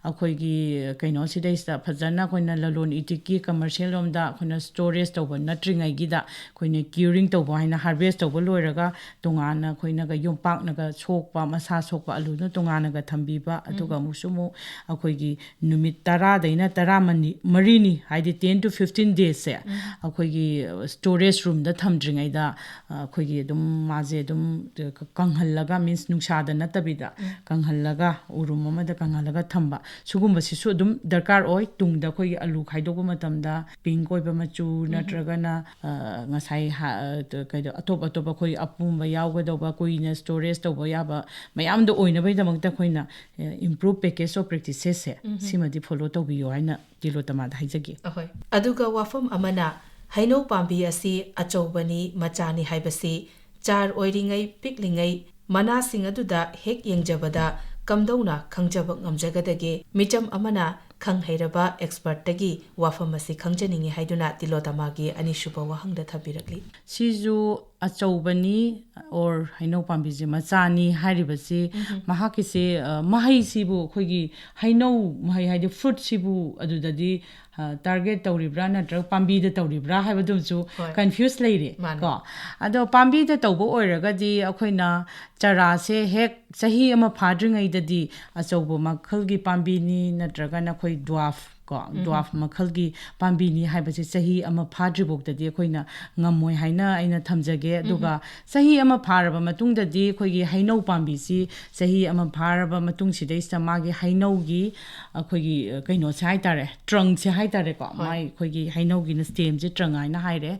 ꯑꯩꯈꯣꯏꯒꯤ ꯀꯩꯅꯣꯁꯤꯗꯩꯁꯤꯗ ꯐꯖꯅ ꯑꯩꯈꯣꯏꯅ ꯂꯂꯣꯟ ꯏꯇꯤꯛꯀꯤ ꯀꯃꯔꯁꯤꯌꯦꯜ ꯂꯣꯝꯗ ꯑꯩꯈꯣꯏꯅ ꯁ꯭ꯇꯣꯔꯦꯖ ꯇꯧꯕ ꯅꯠꯇ꯭ꯔꯤꯉꯩꯒꯤꯗ, ꯑꯩꯈꯣꯏꯅ ꯀ꯭ꯌꯨꯔꯤꯡ ꯇꯧꯕ ꯍꯥꯏꯅ ꯍꯥꯔꯚꯦꯁ ꯇꯧꯕ ꯂꯣꯏꯔꯒ ꯇꯣꯉꯥꯟꯅ ꯑꯩꯈꯣꯏꯅꯒ ꯌꯣꯝꯄꯥꯛꯅꯒ ꯁꯣꯛꯄ, ꯃꯁꯥ ꯁꯣꯛꯄ ꯑꯂꯨꯗꯨꯅ ꯇꯣꯉꯥꯟꯅꯒ ꯊꯝꯕꯤꯕ, ꯑꯗꯨꯒ ꯑꯃꯨꯛꯁꯨ ꯑꯃꯨꯛ ꯑꯩꯈꯣꯏꯒꯤ ꯅꯨꯃꯤꯠ ꯇꯔꯥꯗꯩꯅ ꯇꯔꯥ ꯃꯔꯤꯅꯤ, ꯍꯥꯏꯗꯤ ten to fifteen days ꯁꯦ ꯑꯩꯈꯣꯏꯒꯤ ꯁ꯭ꯇꯣꯔꯦꯖ ꯔꯨꯝꯗ ꯊꯝꯗ꯭ꯔꯤꯉꯩꯗ ꯑꯩꯈꯣꯏꯒꯤ ꯑꯗꯨꯝ ꯃꯥꯁꯦ ꯑꯗꯨꯝ ꯀꯪꯍꯜꯂꯒ, ꯃꯤꯟꯁ ꯅꯨꯡꯁꯥꯗ ꯅꯠꯇꯕꯤꯗ ꯀꯪꯍꯜꯂꯒ, ꯎꯔꯨꯝ ꯑꯃꯗ ꯀꯪꯍꯜꯂꯒ ꯊꯝꯕ, ꯁꯤꯒꯨꯝꯕꯁꯤꯁꯨ ꯑꯗꯨꯝ ꯗꯔꯀꯥꯔ ꯑꯣꯏ꯫ ꯇꯨꯡꯗ ꯑꯩꯈꯣꯏꯒꯤ ꯑꯂꯨ ꯈꯥꯏꯗꯣꯛꯄ ꯃꯇꯝꯗ ꯄꯤꯡꯛ ꯑꯣꯏꯕ ꯃꯆꯨ ꯅꯠꯇ꯭ꯔꯒꯅ, ꯑ, ꯉꯁꯥꯏ ꯍꯥ-, ꯑ, ꯀꯩꯗꯣ, ꯑꯇꯣꯞ ꯑꯇꯣꯞꯄ ꯑꯩꯈꯣꯏ ꯑꯄꯨꯝꯕ ꯌꯥꯎꯒꯗꯧꯕ, ꯀꯨꯏꯅ ꯁ꯭ꯇꯣꯔꯦꯖ ꯇꯧꯕ ꯌꯥꯕ ꯃꯌꯥꯝꯗꯣ ꯑꯣꯏꯅꯕꯒꯤꯗꯃꯛꯇ ꯑꯩꯈꯣꯏꯅ, ꯑ, ꯏꯝꯄ꯭ꯔꯨꯚ ꯄꯦꯀꯦꯖ ꯑꯣꯐ ꯄ꯭ꯔꯦꯛꯇꯤꯁꯦꯁꯁꯦ ꯁꯤꯃꯗꯤ ꯐꯣꯂꯣ ꯇꯧꯕꯤꯌꯣ ꯍꯥꯏꯅ ꯇꯤꯂꯣꯇꯃꯥꯗ ꯍꯥꯏꯖꯒꯦ꯫ ꯑꯍꯣꯏ꯫ ꯑꯗꯨꯒ ꯋꯥꯐꯝ ꯑꯃꯅ, ꯍꯩꯅꯧ ꯄꯥꯝꯕꯤ ꯑꯁꯤ ꯑꯆꯧꯕꯅꯤ, ꯃꯆꯥꯅꯤ ꯍꯥꯏꯕꯁꯤ ꯆꯥꯔ ꯑꯣꯏꯔꯤꯉꯩ, ꯄꯤꯛꯂꯤꯉꯩ ꯃꯅꯥꯁꯤꯡ ꯑꯗꯨꯗ ꯍꯦꯛ ꯌꯦꯡꯖꯕꯗ ꯀꯝꯗꯧꯅ ꯈꯪꯖꯕ ꯉꯝꯖꯒꯗꯒꯦ? ꯃꯤꯆꯝ ꯑꯃꯅ ꯈꯪ ꯍꯩꯔꯕ ꯑꯦꯛꯁꯄꯔꯠꯇꯒꯤ ꯋꯥꯐꯝ ꯑꯁꯤ ꯈꯪꯖꯅꯤꯡꯏ ꯍꯥꯏꯗꯨꯅ ꯇꯤꯂꯣꯇꯃꯥꯒꯤ ꯑꯅꯤꯁꯨꯕ ꯋꯥꯍꯪꯗ ꯊꯝꯕꯤꯔꯛꯂꯤ꯫ ꯁꯤꯁꯨ ꯑꯆꯧꯕꯅꯤ, ꯑꯣꯔ ꯍꯩꯅꯧ ꯄꯥꯝꯕꯤꯁꯦ ꯃꯆꯥꯅꯤ ꯍꯥꯏꯔꯤꯕꯁꯤ, ꯃꯍꯥꯛꯀꯤꯁꯦ, ꯑ, ꯃꯍꯩꯁꯤꯕꯨ, ꯑꯩꯈꯣꯏꯒꯤ ꯍꯩꯅꯧ ꯃꯍꯩ ꯍꯥꯏꯗꯤ ꯐ꯭ꯔꯨꯠꯁꯤꯕꯨ ꯑꯗꯨꯗꯗꯤ, ꯑ, ꯇꯥꯔꯒꯦꯠ ꯇꯧꯔꯤꯕ꯭ꯔꯥ ꯅꯠꯇ꯭ꯔꯒ ꯄꯥꯝꯕꯤꯗ ꯇꯧꯔꯤꯕ꯭ꯔꯥ ꯍꯥꯏꯕꯗꯨꯃꯁꯨ ꯍꯣꯏ꯫ ꯀꯟꯐ꯭ꯌꯨꯁ ꯂꯩꯔꯦ ꯃꯥꯅꯦ꯫ ꯀꯣ꯫ ꯑꯗꯣ ꯄꯥꯝꯕꯤꯗ ꯇꯧꯕ ꯑꯣꯏꯔꯒꯗꯤ ꯑꯩꯈꯣꯏꯅ ꯆꯔꯥꯁꯦ ꯍꯦꯛ ꯆꯍꯤ ꯑꯃ ꯐꯥꯗ꯭ꯔꯤꯉꯩꯗꯗꯤ ꯑꯆꯧꯕ ꯃꯈꯜꯒꯤ ꯄꯥꯝꯕꯤꯅꯤ, ꯅꯠꯇ꯭ꯔꯒꯅ ꯑꯩꯈꯣꯏ ꯗ꯭ꯋꯥꯐ ꯀꯣ, ꯗ꯭ꯋꯥꯐ ꯃꯈꯜꯒꯤ ꯄꯥꯝꯕꯤꯅꯤ ꯍꯥꯏꯕꯁꯦ ꯆꯍꯤ ꯑꯃ ꯐꯥꯗ꯭ꯔꯤꯐꯥꯎꯗꯗꯤ ꯑꯩꯈꯣꯏꯅ ꯉꯝꯃꯣꯏ ꯍꯥꯏꯅ ꯑꯩꯅ ꯊꯝꯖꯒꯦ꯫ ꯑꯗꯨꯒ ꯆꯍꯤ ꯑꯃ ꯐꯥꯔꯕ ꯃꯇꯨꯡꯗꯗꯤ ꯑꯩꯈꯣꯏꯒꯤ ꯍꯩꯅꯧ ꯄꯥꯝꯕꯤꯁꯤ ꯆꯍꯤ ꯑꯃ ꯐꯥꯔꯕ ꯃꯇꯨꯡꯁꯤꯗꯩꯁꯤꯗ ꯃꯥꯒꯤ ꯍꯩꯅꯧꯒꯤ ꯑꯩꯈꯣꯏꯒꯤ, ꯑ, ꯀꯩꯅꯣꯁꯦ ꯍꯥꯏꯇꯥꯔꯦ, ꯇ꯭ꯔꯪꯁꯦ ꯍꯥꯏꯇꯥꯔꯦꯀꯣ, ꯍꯣꯏ꯫ ꯃꯥꯏ ꯑꯩꯈꯣꯏꯒꯤ ꯍꯩꯅꯧꯒꯤꯅ ꯁ꯭ꯇꯦꯝꯁꯦ ꯇ꯭ꯔꯪ ꯍꯥꯏꯅ ꯍꯥꯏꯔꯦ꯫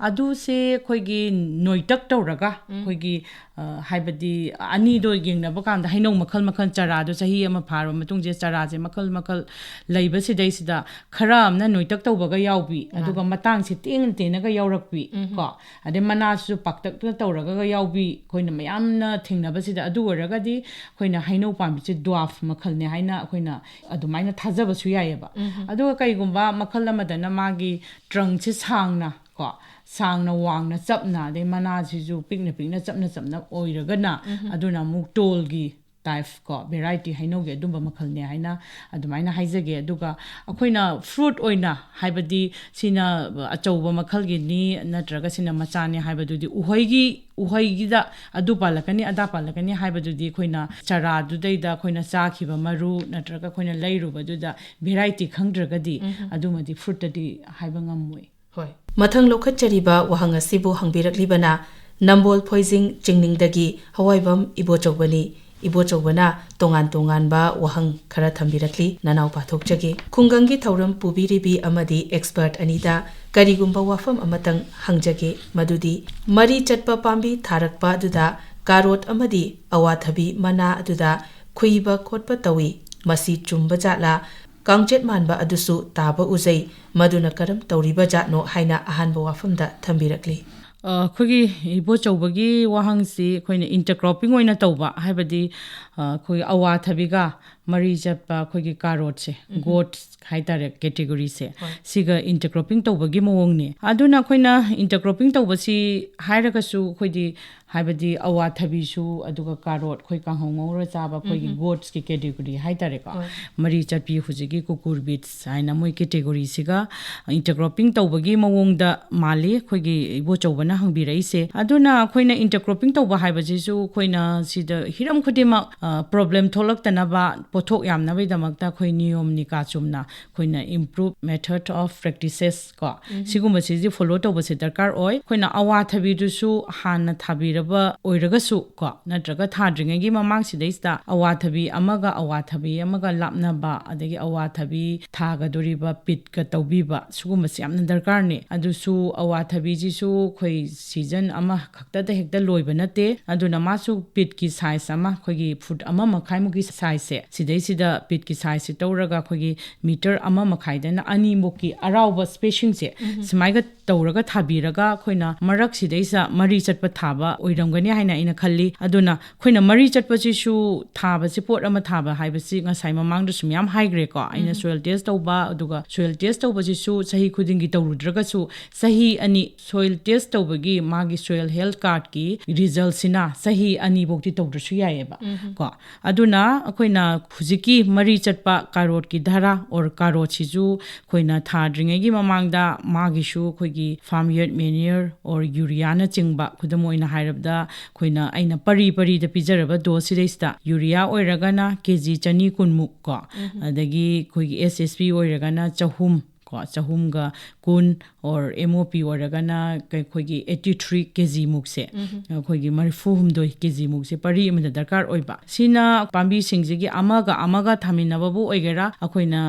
ꯑꯗꯨꯁꯦ ꯑꯩꯈꯣꯏꯒꯤ ꯅꯣꯏꯇꯛ ꯇꯧꯔꯒ ꯑꯩꯈꯣꯏꯒꯤ, ꯑ, ꯍꯥꯏꯕꯗꯤ ꯑꯅꯤꯗꯣ ꯌꯦꯡꯅꯕ ꯀꯥꯟꯗ ꯍꯩꯅꯧ ꯃꯈꯜ ꯃꯈꯜ, ꯆꯔꯥꯗꯣ ꯆꯍꯤ ꯑꯃ ꯐꯥꯔꯕ ꯃꯇꯨꯡꯁꯦ ꯆꯔꯥꯁꯦ ꯃꯈꯜ ꯃꯈꯜ ꯂꯩꯕꯁꯤꯗꯩꯁꯤꯗ ꯈꯔ ꯑꯃꯅ ꯅꯣꯏꯇꯛ ꯇꯧꯕꯒ ꯌꯥꯎꯕꯤ, ꯃꯥꯅꯦ꯫ ꯑꯗꯨꯒ ꯃꯇꯥꯡꯁꯦ ꯇꯦꯟꯅ ꯇꯦꯟꯅꯒ ꯌꯥꯎꯔꯛꯄꯤ ꯀꯣ, ꯑꯗꯩ ꯃꯅꯥꯁꯤꯁꯨ ꯄꯥꯛꯇꯛꯅ ꯇꯧꯔꯒ ꯌꯥꯎꯕꯤ, ꯑꯩꯈꯣꯏꯅ ꯃꯌꯥꯝꯅ ꯊꯦꯡꯅꯕꯁꯤꯗ꯫ ꯑꯗꯨ ꯑꯣꯏꯔꯒꯗꯤ ꯑꯩꯈꯣꯏꯅ ꯍꯩꯅꯧ ꯄꯥꯝꯕꯤꯁꯦ ꯗ꯭ꯋꯥꯐ ꯃꯈꯜꯅꯦ ꯍꯥꯏꯅ ꯑꯩꯈꯣꯏꯅ ꯑꯗꯨꯃꯥꯏꯅ ꯊꯥꯖꯕꯁꯨ ꯌꯥꯏꯑꯕ꯫ ꯑꯗꯨꯒ ꯀꯩꯒꯨꯝꯕ ꯃꯈꯜ ꯑꯃꯗꯅ ꯃꯥꯒꯤ ꯇ꯭ꯔꯪꯁꯦ ꯁꯥꯡꯅ ꯀꯣ, ꯁꯥꯡꯅ ꯋꯥꯡꯅ ꯆꯞꯅ, ꯑꯗꯩ ꯃꯅꯥꯁꯤꯁꯨ ꯄꯤꯛꯅ ꯄꯤꯛꯅ ꯆꯞꯅ ꯆꯞꯅ ꯑꯣꯏꯔꯒꯅ, ꯑꯗꯨꯅ ꯑꯃꯨꯛ ꯇꯣꯜꯒꯤ type ꯀꯣ, variety, ꯍꯩꯅꯧꯒꯤ ꯑꯗꯨꯝꯕ ꯃꯈꯜꯅꯦ ꯍꯥꯏꯅ ꯑꯗꯨꯃꯥꯏꯅ ꯍꯥꯏꯖꯒꯦ꯫ ꯑꯗꯨꯒ ꯑꯩꯈꯣꯏꯅ fruit ꯑꯣꯏꯅ, ꯍꯥꯏꯕꯗꯤ ꯁꯤꯅ ꯑꯆꯧꯕ ꯃꯈꯜꯒꯤꯅꯤ ꯅꯠꯇ꯭ꯔꯒ ꯁꯤꯅ ꯃꯆꯥꯅꯤ ꯍꯥꯏꯕꯗꯨꯗꯤ, ꯎꯍꯩꯒꯤ, ꯎꯍꯩꯒꯤꯗ ꯑꯗꯨ ꯄꯥꯜꯂꯛꯀꯅꯤ ꯑꯗꯥ ꯄꯥꯜꯂꯛꯀꯅꯤ ꯍꯥꯏꯕꯗꯨꯗꯤ ꯑꯩꯈꯣꯏꯅ ꯆꯔꯥꯗꯨꯗꯩꯗ ꯑꯩꯈꯣꯏꯅ ꯆꯥꯈꯤꯕ ꯃꯔꯨ ꯅꯠꯇ꯭ꯔꯒ ꯑꯩꯈꯣꯏꯅ ꯂꯩꯔꯨꯕꯗꯨꯗ variety ꯈꯪꯗ꯭ꯔꯒꯗꯤ, ꯑꯗꯨꯃꯗꯤ fruitꯇꯗꯤ ꯍꯥꯏꯕ ꯉꯝꯃꯣꯏ꯫ ꯍꯣꯏ꯫ ꯃꯊꯪ ꯂꯧꯈꯠꯆꯔꯤꯕ ꯋꯥꯍꯪ ꯑꯁꯤꯕꯨ ꯍꯪꯕꯤꯔꯛꯂꯤꯕꯅ ꯅꯝꯕꯣꯜ ꯐꯣꯏꯖꯤꯡ ꯆꯤꯡꯅꯤꯡꯗꯒꯤ ꯍꯋꯥꯏꯕꯝ ꯏꯕꯣꯆꯧꯕꯅꯤ꯫ ꯏꯕꯣꯆꯧꯕꯅ ꯇꯣꯉꯥꯟ ꯇꯣꯉꯥꯟꯕ ꯋꯥꯍꯪ ꯈꯔ ꯊꯝꯕꯤꯔꯛꯂꯤ, ꯅꯅꯥꯎ ꯄꯥꯊꯣꯛꯆꯒꯦ꯫ ꯈꯨꯡꯒꯪꯒꯤ ꯊꯧꯔꯝ ꯄꯨꯕꯤꯔꯤꯕꯤ ꯑꯃꯗꯤ expert ꯑꯅꯤꯗ ꯀꯔꯤꯒꯨꯝꯕ ꯋꯥꯐꯝ ꯑꯃꯇꯪ ꯍꯪꯖꯒꯦ, ꯃꯗꯨꯗꯤ ꯃꯔꯤ ꯆꯠꯄ ꯄꯥꯝꯕꯤ ꯊꯥꯔꯛꯄ ꯑꯗꯨꯗ ꯀꯥꯔꯣꯠ ꯑꯃꯗꯤ ꯑꯋꯥꯊꯕꯤ ꯃꯅꯥ ꯑꯗꯨꯗ ꯈꯨꯏꯕ ꯈꯣꯠꯄ ꯇꯧꯏ, ꯃꯁꯤ ꯆꯨꯝꯕ ꯖꯥꯠꯂꯥ? ꯀꯥꯡꯆꯦꯠ ꯃꯥꯟꯕ ꯑꯗꯨꯁꯨ ꯇꯥꯕ ꯎꯖꯩ, ꯃꯗꯨꯅ ꯀꯔꯝ ꯇꯧꯔꯤꯕ ꯖꯥꯠꯅꯣ ꯍꯥꯏꯅ ꯑꯍꯥꯟꯕ ꯋꯥꯐꯝꯗ ꯊꯝꯕꯤꯔꯛꯂꯤ꯫ ꯑ, ꯑꯩꯈꯣꯏꯒꯤ ꯏꯕꯣꯆꯧꯕꯒꯤ ꯋꯥꯍꯪꯁꯤ ꯑꯩꯈꯣꯏꯅ intercropping ꯑꯣꯏꯅ ꯇꯧꯕ, ꯍꯥꯏꯕꯗꯤ, ꯑ, ꯑꯩꯈꯣꯏꯒꯤ ꯑꯋꯥꯊꯕꯤꯒ ꯃꯔꯤ ꯆꯠꯄ ꯑꯩꯈꯣꯏꯒꯤ ꯀꯥꯔꯣꯠꯁꯦ, gourds ꯍꯥꯏꯇꯥꯔꯦ, categoryꯁꯦ, ꯍꯣꯏ꯫ ꯁꯤꯒ intercropping ꯇꯧꯕꯒꯤ ꯃꯑꯣꯡꯅꯤ꯫ ꯑꯗꯨꯅ ꯑꯩꯈꯣꯏꯅ intercropping ꯇꯧꯕꯁꯤ ꯍꯥꯏꯔꯒꯁꯨ ꯑꯩꯈꯣꯏꯗꯤ, ꯍꯥꯏꯕꯗꯤ ꯑꯋꯥꯊꯕꯤꯁꯨ ꯑꯗꯨꯒ ꯀꯥꯔꯣꯠ, ꯑꯩꯈꯣꯏ ꯀꯥꯡꯍꯧ ꯉꯧꯔ ꯆꯥꯕ ꯑꯩꯈꯣꯏꯒꯤ gourdsꯀꯤ category ꯍꯥꯏꯇꯥꯔꯦꯀꯣ, ꯍꯣꯏ꯫ ꯃꯔꯤ ꯆꯠꯄꯤ, ꯍꯧꯖꯤꯛꯀꯤ cucur beans ꯍꯥꯏꯅ ꯃꯣꯏ categoryꯁꯤꯒ intercropping ꯇꯧꯕꯒꯤ ꯃꯑꯣꯡꯗ ꯃꯥꯜꯂꯤ ꯑꯩꯈꯣꯏꯒꯤ ꯏꯕꯣꯆꯧꯕꯅ ꯍꯪꯕꯤꯔꯛꯏꯁꯦ꯫ ꯑꯗꯨꯅ ꯑꯩꯈꯣꯏꯅ intercropping ꯇꯧꯕ ꯍꯥꯏꯕꯁꯤꯁꯨ ꯑꯩꯈꯣꯏꯅ ꯁꯤꯗ ꯍꯤꯔꯝ ꯈꯨꯗꯤꯡꯃꯛ, ꯑ, problem ꯊꯣꯛꯂꯛꯇꯅꯕ, ꯄꯣꯠꯊꯣꯛ ꯌꯥꯝꯅꯕꯒꯤꯗꯃꯛꯇ ꯑꯩꯈꯣꯏ ꯅꯤꯌꯣꯝ ꯅꯤꯀꯥ ꯆꯨꯝꯅ ꯑꯩꯈꯣꯏꯅ improve method of practices ꯀꯣ, ꯁꯤꯒꯨꯝꯕꯁꯤꯗꯤ follow ꯇꯧꯕꯁꯦ ꯗꯔꯀꯥꯔ ꯑꯣꯏ꯫ ꯑꯩꯈꯣꯏꯅ ꯑꯋꯥꯊꯕꯤꯗꯨꯁꯨ ꯍꯥꯟꯅ ꯊꯥꯕꯤꯔꯕ ꯑꯣꯏꯔꯒꯁꯨ ꯀꯣ, ꯅꯠꯇ꯭ꯔꯒ ꯊꯥꯗ꯭ꯔꯤꯉꯩꯒꯤ ꯃꯃꯥꯡꯁꯤꯗꯩꯁꯤꯗ ꯑꯋꯥꯊꯕꯤ ꯑꯃꯒ ꯑꯋꯥꯊꯕꯤ ꯑꯃꯒ ꯂꯥꯞꯅꯕ, ꯑꯗꯒꯤ ꯑꯋꯥꯊꯕꯤ ꯊꯥꯒꯗꯣꯔꯤꯕ ꯄꯤꯠꯀ ꯇꯧꯕꯤꯕ, ꯁꯤꯒꯨꯝꯕꯁꯦ ꯌꯥꯝꯅ ꯗꯔꯀꯥꯔꯅꯤ꯫ ꯑꯗꯨꯁꯨ ꯑꯋꯥꯊꯕꯤꯁꯤꯁꯨ ꯑꯩꯈꯣꯏ season ꯑꯃꯈꯛꯇꯗ ꯍꯦꯛꯇ ꯂꯣꯏꯕ ꯅꯠꯇꯦ꯫ ꯑꯗꯨꯅ ꯃꯥꯁꯨ ꯄꯤꯠꯀꯤ size ꯑꯃ, ꯑꯩꯈꯣꯏꯒꯤ foot ꯑꯃ ꯃꯈꯥꯏꯃꯨꯛꯀꯤ sizeꯁꯦ, ꯁꯤꯗꯩꯁꯤꯗ ꯄꯤꯠꯀꯤ ꯁꯥꯏꯖꯁꯦ ꯇꯧꯔꯒ ꯑꯩꯈꯣꯏꯒꯤ ꯃꯤꯇꯔ ꯑꯃ ꯃꯈꯥꯏꯗꯅ ꯑꯅꯤꯃꯨꯛꯀꯤ ꯑꯔꯥꯎꯕ ꯁ꯭ꯄꯦꯁꯤꯡꯁꯦ ꯁꯨꯃꯥꯏꯒ ꯇꯧꯔꯒ ꯊꯥꯕꯤꯔꯒ ꯑꯩꯈꯣꯏꯅ ꯃꯔꯛꯁꯤꯗꯩꯁꯤꯗ ꯃꯔꯤ ꯆꯠꯄ ꯊꯥꯕ ꯑꯣꯏꯔꯝꯒꯅꯤ ꯍꯥꯏꯅ ꯑꯩꯅ ꯈꯜꯂꯤ꯫ ꯑꯗꯨꯅ ꯑꯩꯈꯣꯏꯅ ꯃꯔꯤ ꯆꯠꯄꯁꯤꯁꯨ ꯊꯥꯕꯁꯤ, ꯄꯣꯠ ꯑꯃ ꯊꯥꯕ ꯍꯥꯏꯕꯁꯤ ꯉꯁꯥꯏ ꯃꯃꯥꯡꯗꯁꯨ ꯃꯌꯥꯝ ꯍꯥꯏꯈ꯭ꯔꯦꯀꯣ꯫ ꯑꯩꯅ ꯁꯣꯏꯜ ꯇꯦꯁ ꯇꯧꯕ, ꯑꯗꯨꯒ ꯁꯣꯏꯜ ꯇꯦꯁ ꯇꯧꯕꯁꯤꯁꯨ ꯆꯍꯤ ꯈꯨꯗꯤꯡꯒꯤ ꯇꯧꯔꯨꯗ꯭ꯔꯒꯁꯨ ꯆꯍꯤ ꯑꯅꯤ ꯁꯣꯏꯜ ꯇꯦꯁ ꯇꯧꯕꯒꯤ ꯃꯥꯒꯤ ꯁꯣꯏꯜ ꯍꯦꯜꯊ ꯀꯥꯔꯗꯀꯤ ꯔꯤꯖꯜꯁꯤꯅ ꯆꯍꯤ ꯑꯅꯤꯐꯧꯗꯤ ꯇꯧꯗ꯭ꯔꯁꯨ ꯌꯥꯏꯑꯕ꯫ ꯀꯣ ꯑꯗꯨꯅ ꯑꯩꯈꯣꯏꯅ ꯍꯧꯖꯤꯛꯀꯤ ꯃꯔꯤ ꯆꯠꯄ ꯀꯥꯔꯣꯠꯀꯤ ꯙꯔꯥ ꯑꯣꯔ ꯀꯥꯔꯣꯠꯁꯤꯁꯨ ꯑꯩꯈꯣꯏꯅ ꯊꯥꯗ꯭ꯔꯤꯉꯩꯒꯤ ꯃꯃꯥꯡꯗ ꯃꯥꯒꯤꯁꯨ ꯑꯩꯈꯣꯏꯒꯤ farm yard manure or ꯌꯨꯔꯤꯌꯥꯅꯆꯤꯡꯕ, ꯈꯨꯗꯝ ꯑꯣꯏꯅ ꯍꯥꯏꯔꯕꯗ ꯑꯩꯈꯣꯏꯅ, ꯑꯩꯅ ꯄꯔꯤ ꯄꯔꯤꯗ ꯄꯤꯖꯔꯕ ꯗꯣꯁꯁꯤꯗꯩꯁꯤꯗ ꯌꯨꯔꯤꯌꯥ ꯑꯣꯏꯔꯒꯅ ꯀꯦ ꯖꯤ ꯆꯅꯤ ꯀꯨꯟꯃꯨꯛ ꯀꯣ, ꯑꯗꯒꯤ ꯑꯩꯈꯣꯏꯒꯤ ꯑꯦꯁ ꯑꯦꯁ ꯄꯤ ꯑꯣꯏꯔꯒꯅ ꯆꯍꯨꯝ ꯀꯣ, ꯆꯍꯨꯝꯒ ꯀꯨꯟ, ꯑꯣꯔ ꯑꯦꯝ ꯑꯣ ꯄꯤ ꯑꯣꯏꯔꯒꯅ ꯑꯩꯈꯣꯏꯒꯤ eighty three ꯀꯦ ꯖꯤꯃꯨꯛꯁꯦ, ꯑꯩꯈꯣꯏꯒꯤ ꯃꯔꯤꯐꯨ ꯍꯨꯝꯗꯣꯏ ꯀꯦ ꯖꯤꯃꯨꯛꯁꯦ ꯄꯔꯤ ꯑꯃꯗ ꯗꯔꯀꯥꯔ ꯑꯣꯏꯕ꯫ ꯁꯤꯅ ꯄꯥꯝꯕꯤꯁꯤꯡꯁꯤꯒꯤ ꯑꯃꯒ ꯑꯃꯒ ꯊꯥꯃꯤꯟꯅꯕꯕꯨ ꯑꯣꯏꯒꯦꯔꯥ, ꯑꯩꯈꯣꯏꯅ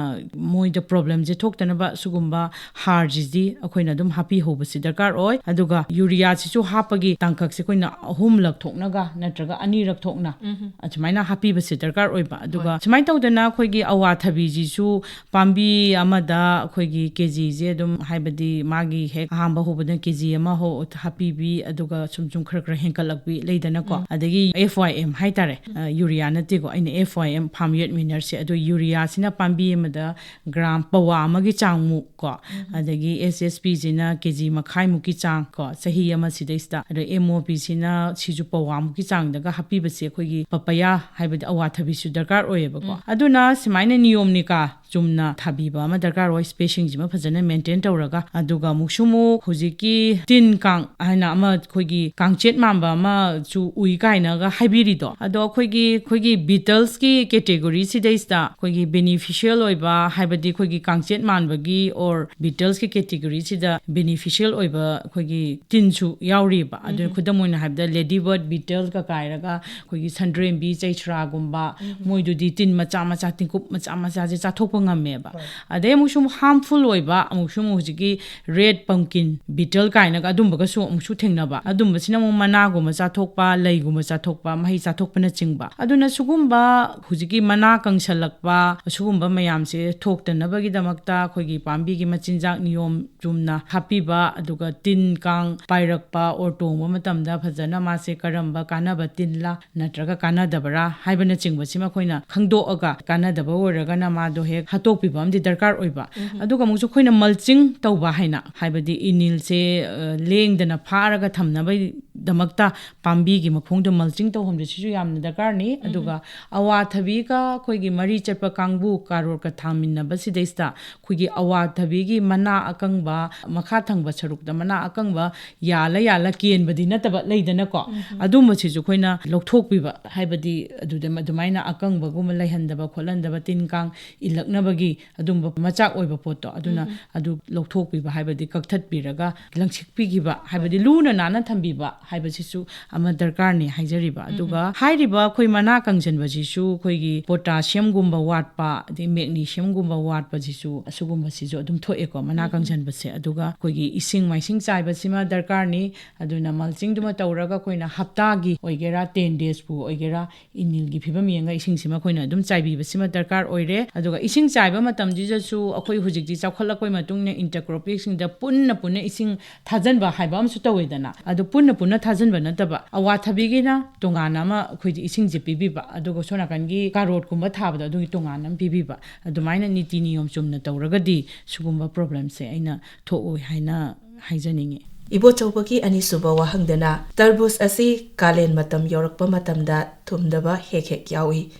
ꯃꯣꯏꯗ ꯄ꯭ꯔꯣꯕ꯭ꯂꯦꯝꯁꯦ ꯊꯣꯛꯇꯅꯕ ꯁꯤꯒꯨꯝꯕ ꯍꯥꯔꯁꯤꯗꯤ ꯑꯩꯈꯣꯏꯅ ꯑꯗꯨꯝ ꯍꯥꯞꯄꯤꯍꯧꯕꯁꯤ ꯗꯔꯀꯥꯔ ꯑꯣꯏ꯫ ꯑꯗꯨꯒ ꯌꯨꯔꯤꯌꯥꯁꯤꯁꯨ ꯍꯥꯞꯄꯒꯤ ꯇꯥꯡꯀꯛꯁꯦ ꯑꯩꯈꯣꯏꯅ ꯑꯍꯨꯝꯂꯛ ꯊꯣꯛꯅꯒ ꯅꯠꯇ꯭ꯔꯒ ꯑꯅꯤꯔꯛ ꯊꯣꯛꯅ ꯑꯁꯨꯃꯥꯏꯅ ꯍꯥꯞꯄꯤꯕꯁꯦ ꯗꯔꯀꯥꯔ ꯑꯣꯏꯕ꯫ ꯑꯗꯨꯒ ꯁꯨꯃꯥꯏꯅ ꯇꯧꯗꯅ ꯑꯩꯈꯣꯏꯒꯤ ꯑꯋꯥꯊꯕꯤꯁꯤꯁꯨ ꯄꯥꯝꯕꯤ ꯑꯃꯗ ꯑꯩꯈꯣꯏꯒꯤ ꯀꯦ ꯖꯤꯁꯦ ꯑꯗꯨꯝ, ꯍꯥꯏꯕꯗꯤ ꯃꯥꯒꯤ ꯍꯦꯛ ꯑꯍꯥꯝꯕ ꯍꯧꯕꯗ ꯀꯦ ꯖꯤ ꯑꯃ ꯍꯧ-, ꯍꯥꯞꯄꯤꯕꯤ, ꯑꯗꯨꯒ ꯁꯨꯝ ꯁꯨꯝ ꯈꯔ ꯈꯔ ꯍꯦꯟꯀꯠꯂꯛꯄꯤ ꯂꯩꯗꯅꯀꯣ꯫ ꯑꯗꯒꯤ ꯑꯦꯐ ꯋꯥꯏ ꯑꯦꯝ ꯍꯥꯏꯇꯥꯔꯦ, ꯑ, ꯌꯨꯔꯤꯌꯥ ꯅꯠꯇꯦꯀꯣ, ꯑꯩꯅ ꯑꯦꯐ ꯋꯥꯏ ꯑꯦꯝ farm yard manureꯁꯦ, ꯑꯗꯣ ꯌꯨꯔꯤꯌꯥꯁꯤꯅ ꯄꯥꯝꯕꯤ ꯑꯃꯗ ꯒ꯭ꯔꯥꯝ ꯄꯋꯥ ꯑꯃꯒꯤ ꯆꯥꯡꯃꯨꯛ ꯀꯣ, ꯑꯗꯒꯤ ꯑꯦꯁ ꯑꯦꯁ ꯄꯤꯁꯤꯅ ꯀꯦ ꯖꯤ ꯃꯈꯥꯏꯃꯨꯛꯀꯤ ꯆꯥꯡ ꯀꯣ, ꯆꯍꯤ ꯑꯃꯁꯤꯗꯩꯁꯤꯗ, ꯑꯗꯣ ꯑꯦꯝ ꯑꯣ ꯄꯤꯁꯤꯅ ꯁꯤꯁꯨ ꯄꯋꯥꯃꯨꯛꯀꯤ ꯆꯥꯡꯗꯒ ꯍꯥꯞꯄꯤꯕꯁꯦ ꯑꯩꯈꯣꯏꯒꯤ ꯄꯄꯌꯥ ꯍꯥꯏꯕꯗꯤ ꯑꯋꯥꯊꯕꯤꯁꯨ ꯗꯔꯀꯥꯔ ꯑꯣꯏꯌꯦꯕꯀꯣ꯫ ꯑꯗꯨꯅ ꯁꯨꯃꯥꯏꯅ ꯅꯤꯌꯣꯝ ꯅꯤꯀꯥ ꯆꯨꯝꯅ ꯊꯥꯕꯤꯕ ꯑꯃ ꯗꯔꯀꯥꯔ ꯑꯣꯏ꯫ ꯁ꯭ꯄꯦꯁꯤꯡꯁꯤꯃ ꯐꯖꯅ ꯃꯦꯟꯇꯦꯟ ꯇꯧꯔꯒ, ꯑꯗꯨꯒ ꯑꯃꯨꯛꯁꯨ ꯑꯃꯨꯛ ꯍꯧꯖꯤꯛꯀꯤ ꯇꯤꯟ ꯀꯥꯡ ꯍꯥꯏꯅ ꯑꯃ ꯑꯩꯈꯣꯏꯒꯤ ꯀꯥꯡꯆꯦꯠ ꯃꯥꯟꯕ ꯑꯃꯁꯨ ꯎꯏ ꯀꯥꯏꯅꯒ ꯍꯥꯏꯕꯤꯔꯤꯗꯣ, ꯑꯗꯣ ꯑꯩꯈꯣꯏꯒꯤ, ꯑꯩꯈꯣꯏꯒꯤ ꯕꯤꯇꯜꯁꯀꯤ ꯀꯦꯇꯦꯒꯣꯔꯤꯁꯤꯗꯩꯁꯤꯗ ꯑꯩꯈꯣꯏꯒꯤ ꯕꯦꯅꯤꯐꯤꯁꯤꯌꯦꯜ ꯑꯣꯏꯕ, ꯍꯥꯏꯕꯗꯤ ꯑꯩꯈꯣꯏꯒꯤ ꯀꯥꯡꯆꯦꯠ ꯃꯥꯟꯕꯒꯤ ꯑꯣꯔ ꯕꯤꯇꯜꯁꯀꯤ ꯀꯦꯇꯦꯒꯣꯔꯤꯁꯤꯗ ꯕꯦꯅꯤꯐꯤꯁꯤꯌꯦꯜ ꯑꯣꯏꯕ ꯑꯩꯈꯣꯏꯒꯤ ꯇꯤꯟꯁꯨ ꯌꯥꯎꯔꯤꯕ꯫ ꯑꯗꯨꯅ ꯈꯨꯗꯝ ꯑꯣꯏꯅ ꯍꯥꯏꯕꯗ ꯂꯦꯗꯤ ꯕꯔꯗ ꯕꯤꯇꯜꯒ ꯀꯥꯏꯔꯒ ꯑꯩꯈꯣꯏꯒꯤ ꯁꯟꯗ꯭ꯔꯦꯝꯕꯤ ꯆꯩꯁ꯭ꯔꯥꯒꯨꯝꯕ, ꯃꯣꯏꯗꯨꯗꯤ ꯇꯤꯟ ꯃꯆꯥ ꯃꯆꯥ, ꯇꯤꯟꯀꯨꯞ ꯃꯆꯥ ꯃꯆꯥꯁꯦ ꯆꯥꯊꯣꯛꯄ ꯉꯝꯃꯦꯕ꯫ ꯑꯗꯩ ꯑꯃꯨꯛꯁꯨ ꯑꯃꯨꯛ ꯍꯥꯝ ꯐꯨꯜ ꯑꯣꯏꯕ, ꯑꯃꯨꯛꯁꯨ ꯑꯃꯨꯛ ꯍꯧꯖꯤꯛꯀꯤ ꯔꯦꯗ ꯄꯝꯀꯤꯟ ꯕꯤꯇꯜ ꯀꯥꯏꯅꯒ ꯑꯗꯨꯝꯕꯒꯁꯨ ꯑꯃꯨꯛꯁꯨ ꯊꯦꯡꯅꯕ꯫ ꯑꯗꯨꯝꯕꯁꯤꯅ ꯑꯃꯨꯛ ꯃꯅꯥꯒꯨꯝꯕ ꯆꯥꯊꯣꯛꯄ, ꯂꯩꯒꯨꯝꯕ ꯆꯥꯊꯣꯛꯄ, ꯃꯍꯩ ꯆꯥꯊꯣꯛꯄꯅꯆꯤꯡꯕ꯫ ꯑꯗꯨꯅ ꯁꯤꯒꯨꯝꯕ ꯍꯧꯖꯤꯛꯀꯤ ꯃꯅꯥ ꯀꯪꯁꯜꯂꯛꯄ, ꯑꯁꯤꯒꯨꯝꯕ ꯃꯌꯥꯝꯁꯦ ꯊꯣꯛꯇꯅꯕꯒꯤꯗꯃꯛꯇ ꯑꯩꯈꯣꯏꯒꯤ ꯄꯥꯝꯕꯤꯒꯤ ꯃꯆꯤꯟꯖꯥꯛ ꯅꯤꯌꯣꯝ ꯆꯨꯝꯅ ꯍꯥꯞꯄꯤꯕ, ꯑꯗꯨꯒ ꯇꯤꯟ ꯀꯥꯡ ꯄꯥꯏꯔꯛꯄ ꯑꯣꯔ ꯇꯣꯡꯕ ꯃꯇꯝꯗ ꯐꯖꯅ ꯃꯥꯁꯦ ꯀꯔꯝꯕ ꯀꯥꯟꯅꯕ ꯇꯤꯟꯂꯥ ꯅꯠꯇ꯭ꯔꯒ ꯀꯥꯟꯅꯗꯕꯔꯥ ꯍꯥꯏꯕꯅꯆꯤꯡꯕꯁꯤꯃ ꯑꯩꯈꯣꯏꯅ ꯈꯪꯗꯣꯛꯑꯒ, ꯀꯥꯟꯅꯗꯕ ꯑꯣꯏꯔꯒꯅ ꯃꯥꯗꯣ ꯍꯦꯛ ꯍꯥꯠꯇꯣꯛꯄꯤꯕ ꯑꯃꯗꯤ ꯗꯔꯀꯥꯔ ꯑꯣꯏꯕ꯫ ꯑꯗꯨꯒ ꯑꯃꯨꯛꯁꯨ ꯑꯩꯈꯣꯏꯅ ꯃꯜꯆꯤꯡ ꯇꯧꯕ ꯍꯥꯏꯅ, ꯍꯥꯏꯕꯗꯤ ꯏꯅꯤꯜꯁꯦ, ꯑ, ꯂꯦꯡꯗꯅ ꯐꯥꯔꯒ ꯊꯝꯅꯕꯒꯤꯗꯃꯛꯇ ꯄꯥꯝꯕꯤꯒꯤ ꯃꯈꯣꯡꯗꯣ ꯃꯜꯆꯤꯡ ꯇꯧꯍꯟꯕꯁꯤꯁꯨ ꯌꯥꯝꯅ ꯗꯔꯀꯥꯔꯅꯤ꯫ ꯑꯗꯨꯒ ꯑꯋꯥꯊꯕꯤꯒ ꯑꯩꯈꯣꯏꯒꯤ ꯃꯔꯤ ꯆꯠꯄ ꯀꯥꯡꯕꯨ ꯀꯥꯔꯣꯠꯀ ꯊꯥꯃꯤꯟꯅꯕꯁꯤꯗꯩꯁꯤꯗ ꯑꯩꯈꯣꯏꯒꯤ ꯑꯋꯥꯊꯕꯤꯒꯤ ꯃꯅꯥ ꯑꯀꯪꯕ, ꯃꯈꯥ ꯊꯪꯕ ꯁꯔꯨꯛꯇ ꯃꯅꯥ ꯑꯀꯪꯕ ꯌꯥꯜꯂ ꯌꯥꯜꯂ ꯀꯦꯟꯕꯗꯤ ꯅꯠꯇꯕ ꯂꯩꯗꯅꯀꯣ, ꯑꯗꯨꯝꯕꯁꯤꯁꯨ ꯑꯩꯈꯣꯏꯅ ꯂꯧꯊꯣꯛꯄꯤꯕ, ꯍꯥꯏꯕꯗꯤ ꯑꯗꯨꯗ ꯑꯗꯨꯃꯥꯏꯅ ꯑꯀꯪꯕꯒꯨꯝꯕ ꯂꯩꯍꯟꯗꯕ ꯈꯣꯠꯍꯟꯗꯕ, ꯇꯤꯟ ꯀꯥꯡ ꯏꯜꯂꯛꯅꯕꯒꯤ ꯑꯗꯨꯝꯕ ꯃꯆꯥꯛ ꯑꯣꯏꯕ ꯄꯣꯠꯇꯣ, ꯑꯗꯨꯅ ꯑꯗꯨ ꯂꯧꯊꯣꯛꯄꯤꯕ, ꯍꯥꯏꯕꯗꯤ ꯀꯛꯊꯠꯄꯤꯔꯒ ꯂꯪꯁꯤꯛꯄꯤꯈꯤꯕ, ꯍꯥꯏꯕꯗꯤ ꯂꯨꯅ ꯅꯥꯟꯅ ꯊꯝꯕꯤꯕ ꯍꯥꯏꯕꯁꯤꯁꯨ ꯑꯃ ꯗꯔꯀꯥꯔꯅꯤ ꯍꯥꯏꯖꯔꯤꯕ꯫ ꯑꯗꯨꯒ ꯍꯥꯏꯔꯤꯕ ꯑꯩꯈꯣꯏ ꯃꯅꯥ ꯀꯪꯁꯤꯟꯕꯁꯤꯁꯨ ꯑꯩꯈꯣꯏꯒꯤ ꯄꯣꯇꯥꯁꯤꯌꯝꯒꯨꯝꯕ ꯋꯥꯠꯄ, ꯑꯗꯩ ꯃꯦꯒꯅꯤꯁꯤꯌꯝꯒꯨꯝꯕ ꯋꯥꯠꯄꯁꯤꯁꯨ, ꯑꯁꯤꯒꯨꯝꯕꯁꯤꯁꯨ ꯑꯗꯨꯝ ꯊꯣꯛꯑꯦꯀꯣ, ꯃꯅꯥ ꯀꯪꯁꯤꯟꯕꯁꯦ꯫ ꯑꯗꯨꯒ ꯑꯩꯈꯣꯏꯒꯤ ꯏꯁꯤꯡ ꯃꯥꯏꯁꯤꯡ ꯆꯥꯏꯕꯁꯤꯃ ꯗꯔꯀꯥꯔꯅꯤ꯫ ꯑꯗꯨꯅ ꯃꯜꯆꯤꯡꯗꯨꯃ ꯇꯧꯔꯒ ꯑꯩꯈꯣꯏꯅ ꯍꯞꯇꯥꯒꯤ ꯑꯣꯏꯒꯦꯔꯥ, ꯇꯦꯟ ꯗꯦꯖꯄꯨ ꯑꯣꯏꯒꯦꯔꯥ, ꯏꯅꯤꯜꯒꯤ ꯐꯤꯕꯝ ꯌꯦꯡꯉꯒ ꯏꯁꯤꯡꯁꯤꯃ ꯑꯩꯈꯣꯏꯅ ꯑꯗꯨꯝ ꯆꯥꯏꯕꯤꯕꯁꯤꯃ ꯗꯔꯀꯥꯔ ꯑꯣꯏꯔꯦ꯫ ꯑꯗꯨꯒ ꯏꯁꯤꯡ ꯆꯥꯏꯕ ꯃꯇꯝꯁꯤꯗꯁꯨ ꯑꯩꯈꯣꯏ ꯍꯧꯖꯤꯛꯇꯤ ꯆꯥꯎꯈꯠꯂꯛꯄꯩ ꯃꯇꯨꯡ ꯏꯟꯅ ꯏꯟꯇꯔꯀ꯭ꯔꯣꯞꯄꯤꯡꯁꯤꯡꯗ ꯄꯨꯟꯅ ꯄꯨꯟꯅ ꯏꯁꯤꯡ ꯊꯥꯖꯟꯕ ꯍꯥꯏꯕ ꯑꯃꯁꯨ ꯇꯧꯋꯦꯗꯅ꯫ ꯑꯗꯨ ꯄꯨꯟꯅ ꯄꯨꯟꯅ ꯊꯥꯖꯟꯕ ꯅꯠꯇꯕ, ꯑꯋꯥꯊꯕꯤꯒꯤꯅ ꯇꯣꯉꯥꯟꯅ ꯑꯃ ꯑꯩꯈꯣꯏꯗꯤ ꯏꯁꯤꯡꯁꯦ ꯄꯤꯕꯤꯕ, ꯑꯗꯨꯒ ꯁꯣꯝ ꯅꯥꯀꯟꯒꯤ ꯀꯥꯔꯣꯠꯀꯨꯝꯕ ꯊꯥꯕꯗꯣ ꯑꯗꯨꯒꯤ ꯇꯣꯉꯥꯟꯅ ꯑꯃ ꯄꯤꯕꯤꯕ꯫ ꯑꯗꯨꯃꯥꯏꯅ ꯅꯤꯇꯤ ꯅꯤꯌꯣꯝ ꯆꯨꯝꯅ ꯇꯧꯔꯒꯗꯤ ꯁꯤꯒꯨꯝꯕ ꯄ꯭ꯔꯣꯕ꯭ꯂꯦꯝꯁꯦ ꯑꯩꯅ ꯊꯣꯛꯑꯣꯏ ꯍꯥꯏꯅ ꯍꯥꯏꯖꯅꯤꯡꯉꯤ꯫ ꯏꯕꯣꯆꯧꯕꯒꯤ ꯑꯅꯤꯁꯨꯕ ꯋꯥꯍꯪꯗꯅ, ꯇꯔꯕꯨꯖ ꯑꯁꯤ ꯀꯥꯂꯦꯟ ꯃꯇꯝ ꯌꯧꯔꯛꯄ ꯃꯇꯝꯗ ꯊꯨꯝꯗꯕ ꯍꯦꯛ ꯍꯦꯛ ꯌꯥꯎꯏ꯫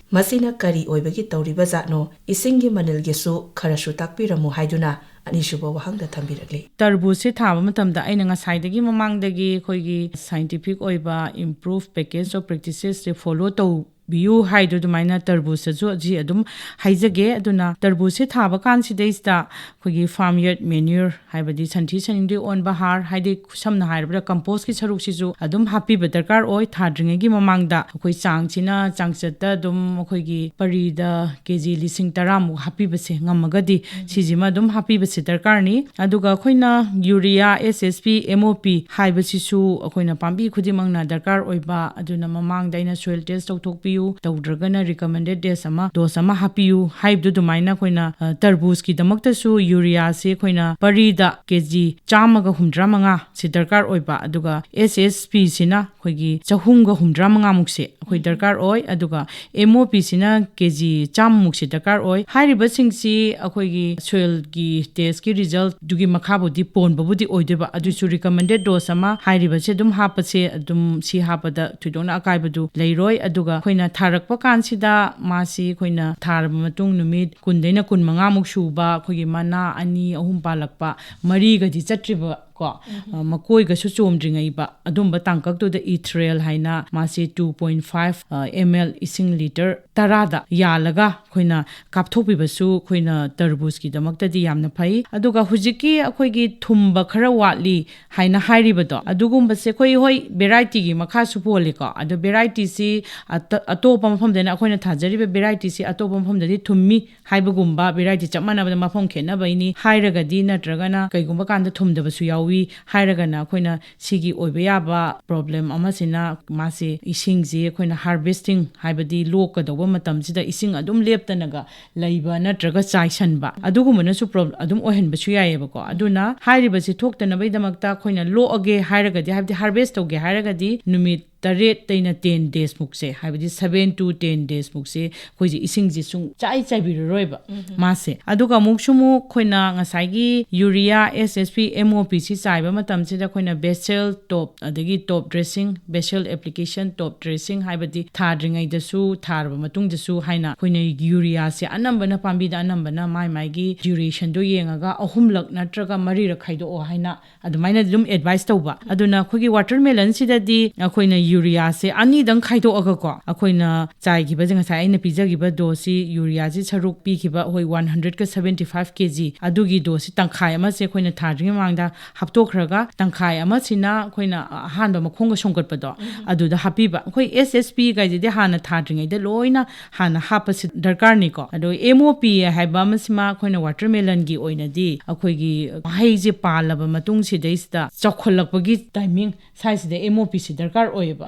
ꯃꯁꯤꯅ ꯀꯔꯤ ꯑꯣꯏꯕꯒꯤ ꯇꯧꯔꯤꯕ ꯖꯥꯠꯅꯣ? ꯏꯁꯤꯡꯒꯤ ꯃꯅꯤꯜꯒꯤꯁꯨ ꯈꯔꯁꯨ ꯇꯥꯛꯄꯤꯔꯝꯃꯨ ꯍꯥꯏꯗꯨꯅ ꯑꯅꯤꯁꯨꯕ ꯋꯥꯍꯪꯗ ꯊꯝꯕꯤꯔꯛꯂꯤ꯫ ꯇꯔꯕꯨꯖꯁꯦ ꯊꯥꯕ ꯃꯇꯝꯗ ꯑꯩꯅ ꯉꯁꯥꯏꯗꯒꯤ ꯃꯃꯥꯡꯗꯒꯤ ꯑꯩꯈꯣꯏꯒꯤ scientific ꯑꯣꯏꯕ improved package of practices say follow ꯇꯧ ꯇꯧꯕꯤꯌꯨ ꯍꯥꯏꯗꯣ ꯑꯗꯨꯃꯥꯏꯅ ꯇꯔꯕꯨꯖꯇꯁꯨ ꯑꯁꯤ ꯑꯗꯨꯝ ꯍꯥꯏꯖꯒꯦ꯫ ꯑꯗꯨꯅ ꯇꯔꯕꯨꯖꯁꯦ ꯊꯥꯕ ꯀꯥꯟꯁꯤꯗꯩꯁꯤꯗ ꯑꯩꯈꯣꯏꯒꯤ farm yard manure, ꯍꯥꯏꯕꯗꯤ ꯁꯟꯊꯤ ꯁꯟꯌꯨꯡꯗꯒꯤ ꯑꯣꯟꯕ ꯍꯥꯔ, ꯍꯥꯏꯗꯤ ꯁꯝꯅ ꯍꯥꯏꯔꯕꯗ ꯀꯝꯄꯣꯁꯀꯤ ꯁꯔꯨꯛꯁꯤꯁꯨ ꯑꯗꯨꯝ ꯍꯥꯞꯄꯤꯕ ꯗꯔꯀꯥꯔ ꯑꯣꯏ꯫ ꯊꯥꯗ꯭ꯔꯤꯉꯩꯒꯤ ꯃꯃꯥꯡꯗ ꯑꯩꯈꯣꯏ ꯆꯥꯡꯁꯤꯅ ꯆꯥꯡꯆꯠꯇ ꯑꯗꯨꯝ ꯑꯩꯈꯣꯏꯒꯤ ꯄꯔꯤꯗ ꯀꯦ ꯖꯤ ꯂꯤꯁꯤꯡ ꯇꯔꯥꯃꯨꯛ ꯍꯥꯞꯄꯤꯕꯁꯦ ꯉꯝꯃꯒꯗꯤ, ꯁꯤꯁꯤꯃ ꯑꯗꯨꯝ ꯍꯥꯞꯄꯤꯕꯁꯦ ꯗꯔꯀꯥꯔꯅꯤ꯫ ꯑꯗꯨꯒ ꯑꯩꯈꯣꯏꯅ urea, S S P, M O P ꯍꯥꯏꯕꯁꯤꯁꯨ ꯑꯩꯈꯣꯏꯅ ꯄꯥꯝꯕꯤ ꯈꯨꯗꯤꯡꯃꯛꯅ ꯗꯔꯀꯥꯔ ꯑꯣꯏꯕ꯫ ꯑꯗꯨꯅ ꯃꯃꯥꯡꯗ ꯑꯩꯅ soil test ꯇꯧꯊꯣꯛꯄꯤꯌꯨ, ꯇꯧꯗ꯭ꯔꯒꯅ recommended dose ꯑꯃ, dose ꯑꯃ ꯍꯥꯞꯄꯤꯌꯨ ꯍꯥꯏꯕꯗꯨ ꯑꯗꯨꯃꯥꯏꯅ ꯑꯩꯈꯣꯏꯅ, ꯑ, ꯇꯔꯕꯨꯖꯀꯤꯗꯃꯛꯇꯁꯨ ꯌꯨꯔꯤꯌꯥꯁꯦ ꯑꯩꯈꯣꯏꯅ ꯄꯔꯤꯗ ꯀꯦ ꯖꯤ ꯆꯥꯝꯃꯒ ꯍꯨꯝꯗ꯭ꯔꯥ ꯃꯉꯥ ꯁꯤ ꯗꯔꯀꯥꯔ ꯑꯣꯏꯕ, ꯑꯗꯨꯒ S S P ꯁꯤꯅ ꯑꯩꯈꯣꯏꯒꯤ ꯆꯍꯨꯝꯒ ꯍꯨꯝꯗ꯭ꯔꯥ ꯃꯉꯥꯃꯨꯛꯁꯦ ꯑꯩꯈꯣꯏ ꯗꯔꯀꯥꯔ ꯑꯣꯏ, ꯑꯗꯨꯒ M O P ꯁꯤꯅ ꯀꯦ ꯖꯤ ꯆꯥꯝꯃꯃꯨꯛꯁꯦ ꯗꯔꯀꯥꯔ ꯑꯣꯏ꯫ ꯍꯥꯏꯔꯤꯕꯁꯤꯡꯁꯤ ꯑꯩꯈꯣꯏꯒꯤ soil ꯒꯤ test ꯀꯤ result ꯗꯨꯒꯤ ꯃꯈꯥꯕꯨꯗꯤ ꯄꯣꯟꯕꯕꯨꯗꯤ ꯑꯣꯏꯗꯣꯏꯕ, ꯑꯗꯨꯁꯨ recommended dose ꯑꯃ ꯍꯥꯏꯔꯤꯕꯁꯦ ꯑꯗꯨꯝ ꯍꯥꯞꯄꯁꯦ, ꯑꯗꯨꯝ ꯁꯤ ꯍꯥꯞꯄꯗ ꯊꯣꯏꯗꯣꯛꯅ ꯑꯀꯥꯏꯕꯗꯨ ꯂꯩꯔꯣꯏ꯫ ꯑꯗꯨꯒ ꯑꯩꯈꯣꯏꯅ ꯊꯥꯔꯛꯄ ꯀꯥꯟꯁꯤꯗ ꯃꯥꯁꯤ ꯑꯩꯈꯣꯏꯅ ꯊꯥꯔꯕ ꯃꯇꯨꯡ ꯅꯨꯃꯤꯠ ꯀꯨꯟꯗꯩꯅ ꯀꯨꯟꯃꯉꯥꯃꯨꯛ ꯁꯨꯕ ꯑꯩꯈꯣꯏꯒꯤ ꯃꯅꯥ ꯑꯅꯤ ꯑꯍꯨꯝ ꯄꯥꯜꯂꯛꯄ, ꯃꯔꯤꯒꯗꯤ ꯆꯠꯇ꯭ꯔꯤꯕ ꯀꯣ, ꯑ, ꯃꯀꯣꯏꯒꯁꯨ ꯆꯣꯝꯗ꯭ꯔꯤꯉꯩꯕ ꯑꯗꯨꯝꯕ ꯇꯥꯡꯀꯛꯇꯨꯗ Ethereal ꯍꯥꯏꯅ ꯃꯥꯁꯤ two point five, ꯑ, M L ꯏꯁꯤꯡ ꯂꯤꯇꯔ ꯇꯔꯥꯗ ꯌꯥꯜꯂꯒ ꯑꯩꯈꯣꯏꯅ ꯀꯥꯞꯊꯣꯛꯄꯤꯕꯁꯨ ꯑꯩꯈꯣꯏꯅ ꯇꯔꯕꯨꯖꯀꯤꯗꯃꯛꯇꯗꯤ ꯌꯥꯝꯅ ꯐꯩ꯫ ꯑꯗꯨꯒ ꯍꯧꯖꯤꯛꯀꯤ ꯑꯩꯈꯣꯏꯒꯤ ꯊꯨꯝꯕ ꯈꯔ ꯋꯥꯠꯂꯤ ꯍꯥꯏꯅ ꯍꯥꯏꯔꯤꯕꯗꯣ, ꯑꯗꯨꯒꯨꯝꯕꯁꯦ ꯑꯩꯈꯣꯏ, ꯍꯣꯏ, variety ꯒꯤ ꯃꯈꯥꯁꯨ ꯄꯣꯜꯂꯤꯀꯣ꯫ ꯑꯗꯣ variety ꯁꯤ ꯑꯇ-, ꯑꯇꯣꯞꯄ ꯃꯐꯝꯗꯅ ꯑꯩꯈꯣꯏꯅ ꯊꯥꯖꯔꯤꯕ variety ꯁꯤ ꯑꯇꯣꯞꯄ ꯃꯐꯝꯗꯗꯤ ꯊꯨꯝꯃꯤ ꯍꯥꯏꯕꯒꯨꯝꯕ, variety ꯆꯞ ꯃꯥꯟꯅꯕꯗ ꯃꯐꯝ ꯈꯦꯠꯅꯕꯩꯅꯤ ꯍꯥꯏꯔꯒꯗꯤ, ꯅꯠꯇ꯭ꯔꯒꯅ ꯀꯩꯒꯨꯝꯕ ꯀꯥꯟꯗ ꯊꯨꯝꯗꯕꯁꯨ ꯌꯥꯎꯏ ꯍꯥꯏꯔꯒꯅ, ꯑꯩꯈꯣꯏꯅ ꯁꯤꯒꯤ ꯑꯣꯏꯕ ꯌꯥꯕ problem ꯑꯃꯁꯤꯅ ꯃꯥꯁꯦ ꯏꯁꯤꯡꯁꯤ ꯑꯩꯈꯣꯏꯅ harvesting, ꯍꯥꯏꯕꯗꯤ ꯂꯣꯛꯀꯗꯧꯕ ꯃꯇꯝꯁꯤꯗ ꯏꯁꯤꯡ ꯑꯗꯨꯝ ꯂꯦꯞꯇꯅꯒ ꯂꯩꯕ ꯅꯠꯇ꯭ꯔꯒ ꯆꯥꯏꯁꯟꯕ, ꯑꯗꯨꯒꯨꯝꯕꯅꯁꯨ ꯄ꯭ꯔꯣꯕ-, ꯑꯗꯨꯝ ꯑꯣꯏꯍꯟꯕꯁꯨ ꯌꯥꯏꯑꯕꯀꯣ꯫ ꯑꯗꯨꯅ ꯍꯥꯏꯔꯤꯕꯁꯤ ꯊꯣꯛꯇꯅꯕꯒꯤꯗꯃꯛꯇ ꯑꯩꯈꯣꯏꯅ ꯂꯣꯛꯑꯒꯦ ꯍꯥꯏꯔꯒꯗꯤ, ꯍꯥꯏꯕꯗꯤ harvest ꯇꯧꯒꯦ ꯍꯥꯏꯔꯒꯗꯤ, ꯅꯨꯃꯤꯠ ꯇꯔꯦꯠꯇꯩꯅ ten days ꯃꯨꯛꯁꯦ, ꯍꯥꯏꯕꯗꯤ seven to ten days ꯃꯨꯛꯁꯦ ꯑꯩꯈꯣꯏꯁꯦ ꯏꯁꯤꯡꯁꯦ ꯁꯨꯡ ꯆꯥꯏ ꯆꯥꯏꯕꯤꯔꯔꯣꯏꯕ ꯃꯥꯁꯦ꯫ ꯑꯗꯨꯒ ꯑꯃꯨꯛꯁꯨ ꯑꯃꯨꯛ ꯑꯩꯈꯣꯏꯅ ꯉꯁꯥꯏꯒꯤ urea, S S P, M O P ꯁꯤ ꯆꯥꯏꯕ ꯃꯇꯝꯁꯤꯗ ꯑꯩꯈꯣꯏꯅ basal top, ꯑꯗꯒꯤ top dressing, basal application, top dressing, ꯍꯥꯏꯕꯗꯤ ꯊꯥꯗ꯭ꯔꯤꯉꯩꯗꯁꯨ ꯊꯥꯔꯕ ꯃꯇꯨꯡꯗꯁꯨ ꯍꯥꯏꯅ ꯑꯩꯈꯣꯏꯅ ꯌꯨꯔꯤꯌꯥꯁꯦ ꯑꯅꯝꯕꯅ ꯄꯥꯝꯕꯤꯗ ꯑꯅꯝꯕꯅ ꯃꯥꯏ ꯃꯥꯏꯒꯤ duration ꯗꯣ ꯌꯦꯡꯉꯒ ꯑꯍꯨꯝꯂꯛ ꯅꯠꯇ꯭ꯔꯒ ꯃꯔꯤꯔꯛ ꯈꯥꯏꯗꯣꯛꯑꯣ ꯍꯥꯏꯅ ꯑꯗꯨꯃꯥꯏꯅ ꯑꯗꯨꯝ advice ꯇꯧꯕ꯫ ꯑꯗꯨꯅ ꯑꯩꯈꯣꯏꯒꯤ watermelon ꯁꯤꯗꯗꯤ ꯑꯩꯈꯣꯏꯅ ꯌꯨꯔꯤꯌꯥꯁꯦ ꯑꯅꯤꯗꯪ ꯈꯥꯏꯗꯣꯛꯑꯒꯀꯣ, ꯑꯩꯈꯣꯏꯅ ꯆꯥꯏꯈꯤꯕꯁꯦ, ꯉꯁꯥꯏ ꯑꯩꯅ ꯄꯤꯖꯈꯤꯕ ꯗꯣꯁꯁꯤ, ꯌꯨꯔꯤꯌꯥꯁꯤ ꯁꯔꯨꯛ ꯄꯤꯈꯤꯕ ꯑꯩꯈꯣꯏ ꯋꯥꯟ ꯍꯟꯗ꯭ꯔꯦꯠꯀ ꯁꯕꯦꯟꯇꯤ ꯐꯥꯏꯚ ꯀꯦ ꯖꯤ, ꯑꯗꯨꯒꯤ ꯗꯣꯁꯁꯤ ꯇꯪꯈꯥꯏ ꯑꯃꯁꯦ ꯑꯩꯈꯣꯏꯅ ꯊꯥꯗ꯭ꯔꯤꯉꯩ ꯃꯃꯥꯡꯗ ꯍꯥꯞꯇꯣꯛꯈ꯭ꯔꯒ, ꯇꯪꯈꯥꯏ ꯑꯃꯁꯤꯅ ꯑꯩꯈꯣꯏꯅ ꯑꯍꯥꯟꯕ ꯃꯈꯣꯡꯒ ꯁꯣꯝꯒꯠꯄꯗꯣ, ꯑꯗꯨꯗ ꯍꯥꯞꯄꯤꯕ꯫ ꯑꯩꯈꯣꯏ ꯑꯦꯁ ꯑꯦꯁ ꯄꯤ ꯀꯥꯏꯁꯤꯗꯤ ꯍꯥꯟꯅ ꯊꯥꯗ꯭ꯔꯤꯉꯩꯗ ꯂꯣꯏꯅ ꯍꯥꯟꯅ ꯍꯥꯞꯄꯁꯤ ꯗꯔꯀꯥꯔꯅꯤꯀꯣ꯫ ꯑꯗꯣ ꯑꯦꯝ ꯑꯣ ꯄꯤ ꯍꯥꯏꯕ ꯑꯃꯁꯤꯃ ꯑꯩꯈꯣꯏꯅ ꯋꯥꯇꯔꯃꯦꯂꯟꯒꯤ ꯑꯣꯏꯅꯗꯤ ꯑꯩꯈꯣꯏꯒꯤ ꯃꯍꯩꯁꯦ ꯄꯥꯜꯂꯕ ꯃꯇꯨꯡꯁꯤꯗꯩꯁꯤꯗ ꯆꯥꯎꯈꯠꯂꯛꯄꯒꯤ ꯇꯥꯏꯃꯤꯡ ꯁ꯭ꯋꯥꯏꯁꯤꯗ ꯑꯦꯝ ꯑꯣ ꯄꯤꯁꯤ ꯗꯔꯀꯥꯔ ꯑꯣꯏꯌꯦꯕ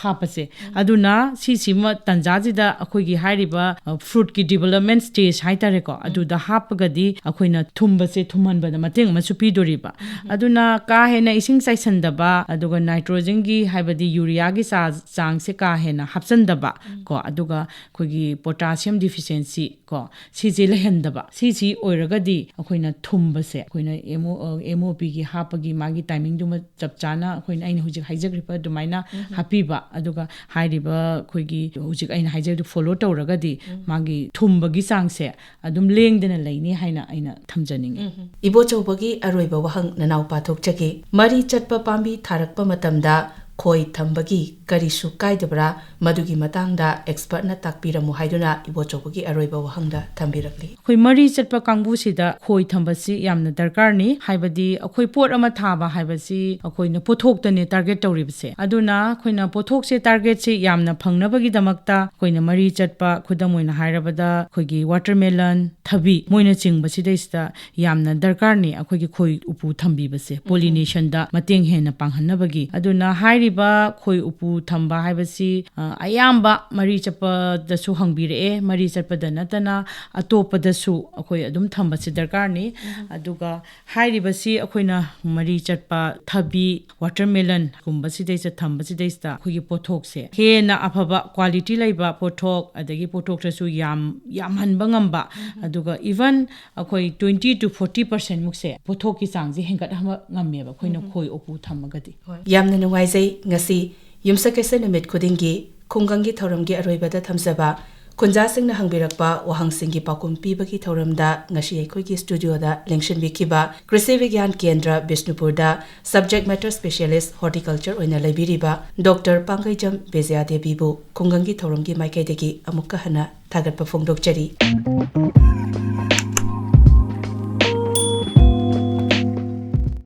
ꯍꯥꯞꯄꯁꯦ꯫ ꯑꯗꯨꯅ ꯁꯤꯁꯤꯃ ꯇꯟꯖꯥꯁꯤꯗ ꯑꯩꯈꯣꯏꯒꯤ ꯍꯥꯏꯔꯤꯕ, ꯑ, ꯐ꯭ꯔꯨꯠꯀꯤ ꯗꯤꯕꯂꯞꯃꯦꯟ ꯁ꯭ꯇꯦꯖ ꯍꯥꯏꯇꯥꯔꯦꯀꯣ, ꯑꯗꯨꯗ ꯍꯥꯞꯄꯒꯗꯤ ꯑꯩꯈꯣꯏꯅ ꯊꯨꯝꯕꯁꯦ ꯊꯨꯝꯍꯟꯕꯗ ꯃꯇꯦꯡ ꯑꯃꯁꯨ ꯄꯤꯗꯣꯔꯤꯕ꯫ ꯑꯗꯨꯅ ꯀꯥ ꯍꯦꯟꯅ ꯏꯁꯤꯡ ꯆꯥꯏꯁꯤꯟꯗꯕ, ꯑꯗꯨꯒ ꯅꯥꯏꯇ꯭ꯔꯣꯖꯟꯒꯤ ꯍꯥꯏꯕꯗꯤ ꯌꯨꯔꯤꯌꯥꯒꯤ ꯆꯥ-, ꯆꯥꯡꯁꯦ ꯀꯥ ꯍꯦꯟꯅ ꯍꯥꯞꯆꯟꯗꯕ ꯀꯣ, ꯑꯗꯨꯒ ꯑꯩꯈꯣꯏꯒꯤ ꯄꯣꯇꯥꯁꯤꯌꯝ ꯗꯤꯐꯤꯁꯦꯟꯁꯤ ꯀꯣ, ꯁꯤꯁꯦ ꯂꯩꯍꯟꯗꯕ꯫ ꯁꯤꯁꯤ ꯑꯣꯏꯔꯒꯗꯤ ꯑꯩꯈꯣꯏꯅ ꯊꯨꯝꯕꯁꯦ, ꯑꯩꯈꯣꯏꯅ ꯑꯦꯝ ꯑꯣ, ꯑꯦꯝ ꯑꯣ ꯄꯤꯒꯤ ꯍꯥꯞꯄꯒꯤ ꯃꯥꯒꯤ ꯇꯥꯏꯃꯤꯡꯗꯨꯃ ꯆꯞ ꯆꯥꯅ ꯑꯩꯈꯣꯏꯅ, ꯑꯩꯅ ꯍꯧꯖꯤꯛ ꯍꯥꯏꯖꯈ꯭ꯔꯤꯕ ꯑꯗꯨꯃꯥꯏꯅ ꯍꯥꯞꯄꯤꯕ, ꯑꯗꯨꯒ ꯍꯥꯏꯔꯤꯕ ꯑꯩꯈꯣꯏꯒꯤ ꯍꯧꯖꯤꯛ ꯑꯩꯅ ꯍꯥꯏꯖꯕꯗꯨ ꯐꯣꯂꯣ ꯇꯧꯔꯒꯗꯤ ꯃꯥꯒꯤ ꯊꯨꯝꯕꯒꯤ ꯆꯥꯡꯁꯦ ꯑꯗꯨꯝ ꯂꯦꯡꯗꯅ ꯂꯩꯅꯤ ꯍꯥꯏꯅ ꯑꯩꯅ ꯊꯝꯖꯅꯤꯡꯉꯤ꯫ ꯏꯕꯣꯆꯧꯕꯒꯤ ꯑꯔꯣꯏꯕ ꯋꯥꯍꯪ ꯅꯅꯥꯎ ꯄꯥꯊꯣꯛꯆꯒꯦ꯫ ꯃꯔꯤ ꯆꯠꯄ ꯄꯥꯝꯕꯤ ꯊꯥꯔꯛꯄ ꯃꯇꯝꯗ ꯈꯣꯏ ꯊꯝꯕꯒꯤ ꯀꯔꯤꯁꯨ ꯀꯥꯏꯗꯕ꯭ꯔꯥ? ꯃꯗꯨꯒꯤ ꯃꯇꯥꯡꯗ ꯑꯦꯛꯁꯄꯔꯠꯅ ꯇꯥꯛꯄꯤꯔꯝꯃꯨ ꯍꯥꯏꯗꯨꯅ ꯏꯕꯣꯆꯧꯕꯒꯤ ꯑꯔꯣꯏꯕ ꯋꯥꯍꯪꯗ ꯊꯝꯕꯤꯔꯛꯂꯤ꯫ ꯑꯩꯈꯣꯏ ꯃꯔꯤ ꯆꯠꯄ ꯀꯥꯡꯕꯨꯁꯤꯗ ꯈꯣꯏ ꯊꯝꯕꯁꯤ ꯌꯥꯝꯅ ꯗꯔꯀꯥꯔꯅꯤ꯫ ꯍꯥꯏꯕꯗꯤ ꯑꯩꯈꯣꯏ ꯄꯣꯠ ꯑꯃ ꯊꯥꯕ ꯍꯥꯏꯕꯁꯤ ꯑꯩꯈꯣꯏꯅ ꯄꯣꯠꯊꯣꯛꯇꯅꯦ ꯇꯥꯔꯒꯦꯠ ꯇꯧꯔꯤꯕꯁꯦ꯫ ꯑꯗꯨꯅ ꯑꯩꯈꯣꯏꯅ ꯄꯣꯠꯊꯣꯛꯁꯦ ꯇꯥꯔꯒꯦꯠꯁꯦ ꯌꯥꯝꯅ ꯐꯪꯅꯕꯒꯤꯗꯃꯛꯇ ꯑꯩꯈꯣꯏꯅ ꯃꯔꯤ ꯆꯠꯄ, ꯈꯨꯗꯝ ꯑꯣꯏꯅ ꯍꯥꯏꯔꯕꯗ ꯑꯩꯈꯣꯏꯒꯤ ꯋꯥꯇꯔꯃꯦꯂꯟ, ꯊꯕꯤ, ꯃꯣꯏꯅꯆꯤꯡꯕꯁꯤꯗꯩꯁꯤꯗ ꯌꯥꯝꯅ ꯗꯔꯀꯥꯔꯅꯤ ꯑꯩꯈꯣꯏꯒꯤ ꯈꯣꯏ ꯎꯄꯨ ꯊꯝꯕꯤꯕꯁꯦ, ꯄꯣꯂꯤꯅꯦꯁꯟꯗ ꯃꯇꯦꯡ ꯍꯦꯟꯅ ꯄꯥꯡꯍꯟꯅꯕꯒꯤ꯫ ꯑꯗꯨꯅ ꯍꯥꯏꯔꯤꯕ ꯈꯣꯏ ꯎꯄꯨ ꯊꯝꯕ ꯍꯥꯏꯕꯁꯤ, ꯑ, ꯑꯌꯥꯝꯕ ꯃꯔꯤ ꯆꯠꯄꯗꯁꯨ ꯍꯪꯕꯤꯔꯛꯑꯦ, ꯃꯔꯤ ꯆꯠꯄꯗ ꯅꯠꯇꯅ ꯑꯇꯣꯞꯄꯗꯁꯨ ꯑꯩꯈꯣꯏ ꯑꯗꯨꯝ ꯊꯝꯕꯁꯤ ꯗꯔꯀꯥꯔꯅꯤ꯫ ꯑꯗꯨꯒ ꯍꯥꯏꯔꯤꯕꯁꯤ ꯑꯩꯈꯣꯏꯅ ꯃꯔꯤ ꯆꯠꯄ ꯊꯕꯤ, ꯋꯥꯇꯔꯃꯦꯂꯟꯒꯨꯝꯕꯁꯤꯗꯩꯁꯤꯗ ꯊꯝꯕꯁꯤꯗꯩꯁꯤꯗ ꯑꯩꯈꯣꯏꯒꯤ ꯄꯣꯠꯊꯣꯛꯁꯦ ꯍꯦꯟꯅ ꯑꯐꯕ ꯀ꯭ꯋꯥꯂꯤꯇꯤ ꯂꯩꯕ ꯄꯣꯠꯊꯣꯛ, ꯑꯗꯒꯤ ꯄꯣꯠꯊꯣꯛꯇꯁꯨ ꯌꯥꯝ, ꯌꯥꯝꯍꯟꯕ ꯉꯝꯕ, ꯑꯗꯨꯒ ꯏꯚꯟ ꯑꯩꯈꯣꯏ ꯇ꯭ꯋꯦꯟꯇꯤ ꯇꯨ ꯐꯣꯔꯇꯤ ꯄꯔꯁꯦꯟꯃꯨꯛꯁꯦ ꯄꯣꯠꯊꯣꯛꯀꯤ ꯆꯥꯡꯁꯦ ꯍꯦꯟꯒꯠꯍꯟꯕ ꯉꯝꯃꯦꯕ ꯑꯩꯈꯣꯏꯅ ꯈꯣꯏ ꯎꯄꯨ ꯊꯝꯃꯒꯗꯤ꯫ ꯍꯣꯏ꯫ ꯌꯥꯝꯅ ꯅꯨꯡꯉꯥꯏꯖꯩ꯫ ꯉꯁꯤ ꯌꯨꯝꯁꯀꯩꯁ ꯅꯨꯃꯤꯠ ꯈꯨꯗꯤꯡꯒꯤ ꯈꯨꯡꯒꯪꯒꯤ ꯊꯧꯔꯝꯒꯤ ꯑꯔꯣꯏꯕꯗ ꯊꯝꯖꯕ ꯈꯨꯟꯖꯥꯁꯤꯡꯅ ꯍꯪꯕꯤꯔꯛꯄ ꯋꯥꯍꯪꯁꯤꯡꯒꯤ ꯄꯥꯎꯈꯨꯝ ꯄꯤꯕꯒꯤ ꯊꯧꯔꯝꯗ ꯉꯁꯤ ꯑꯩꯈꯣꯏꯒꯤ ꯁ꯭ꯇꯨꯗꯤꯑꯣꯗ ꯂꯦꯡꯁꯤꯟꯕꯤꯈꯤꯕ ꯀ꯭ꯔꯤꯁꯤ ꯕꯤꯒ꯭ꯌꯥꯟ ꯀꯦꯟꯗ꯭ꯔ ꯕꯤꯁꯅꯨꯄꯨꯔꯗ subject matter specialist horticulture ꯑꯣꯏꯅ ꯂꯩꯕꯤꯔꯤꯕ ꯗꯣꯛꯇꯔ ꯄꯥꯡꯒꯩꯖꯝ ꯕꯤꯖꯌꯥ ꯗꯦꯕꯤꯕꯨ ꯈꯨꯡꯒꯪꯒꯤ ꯊꯧꯔꯝꯒꯤ ꯃꯥꯏꯀꯩꯗꯒꯤ ꯑꯃꯨꯛꯀ ꯍꯟꯅ ꯊꯥꯒꯠꯄ ꯐꯣꯡꯗꯣꯛꯆꯔꯤ꯫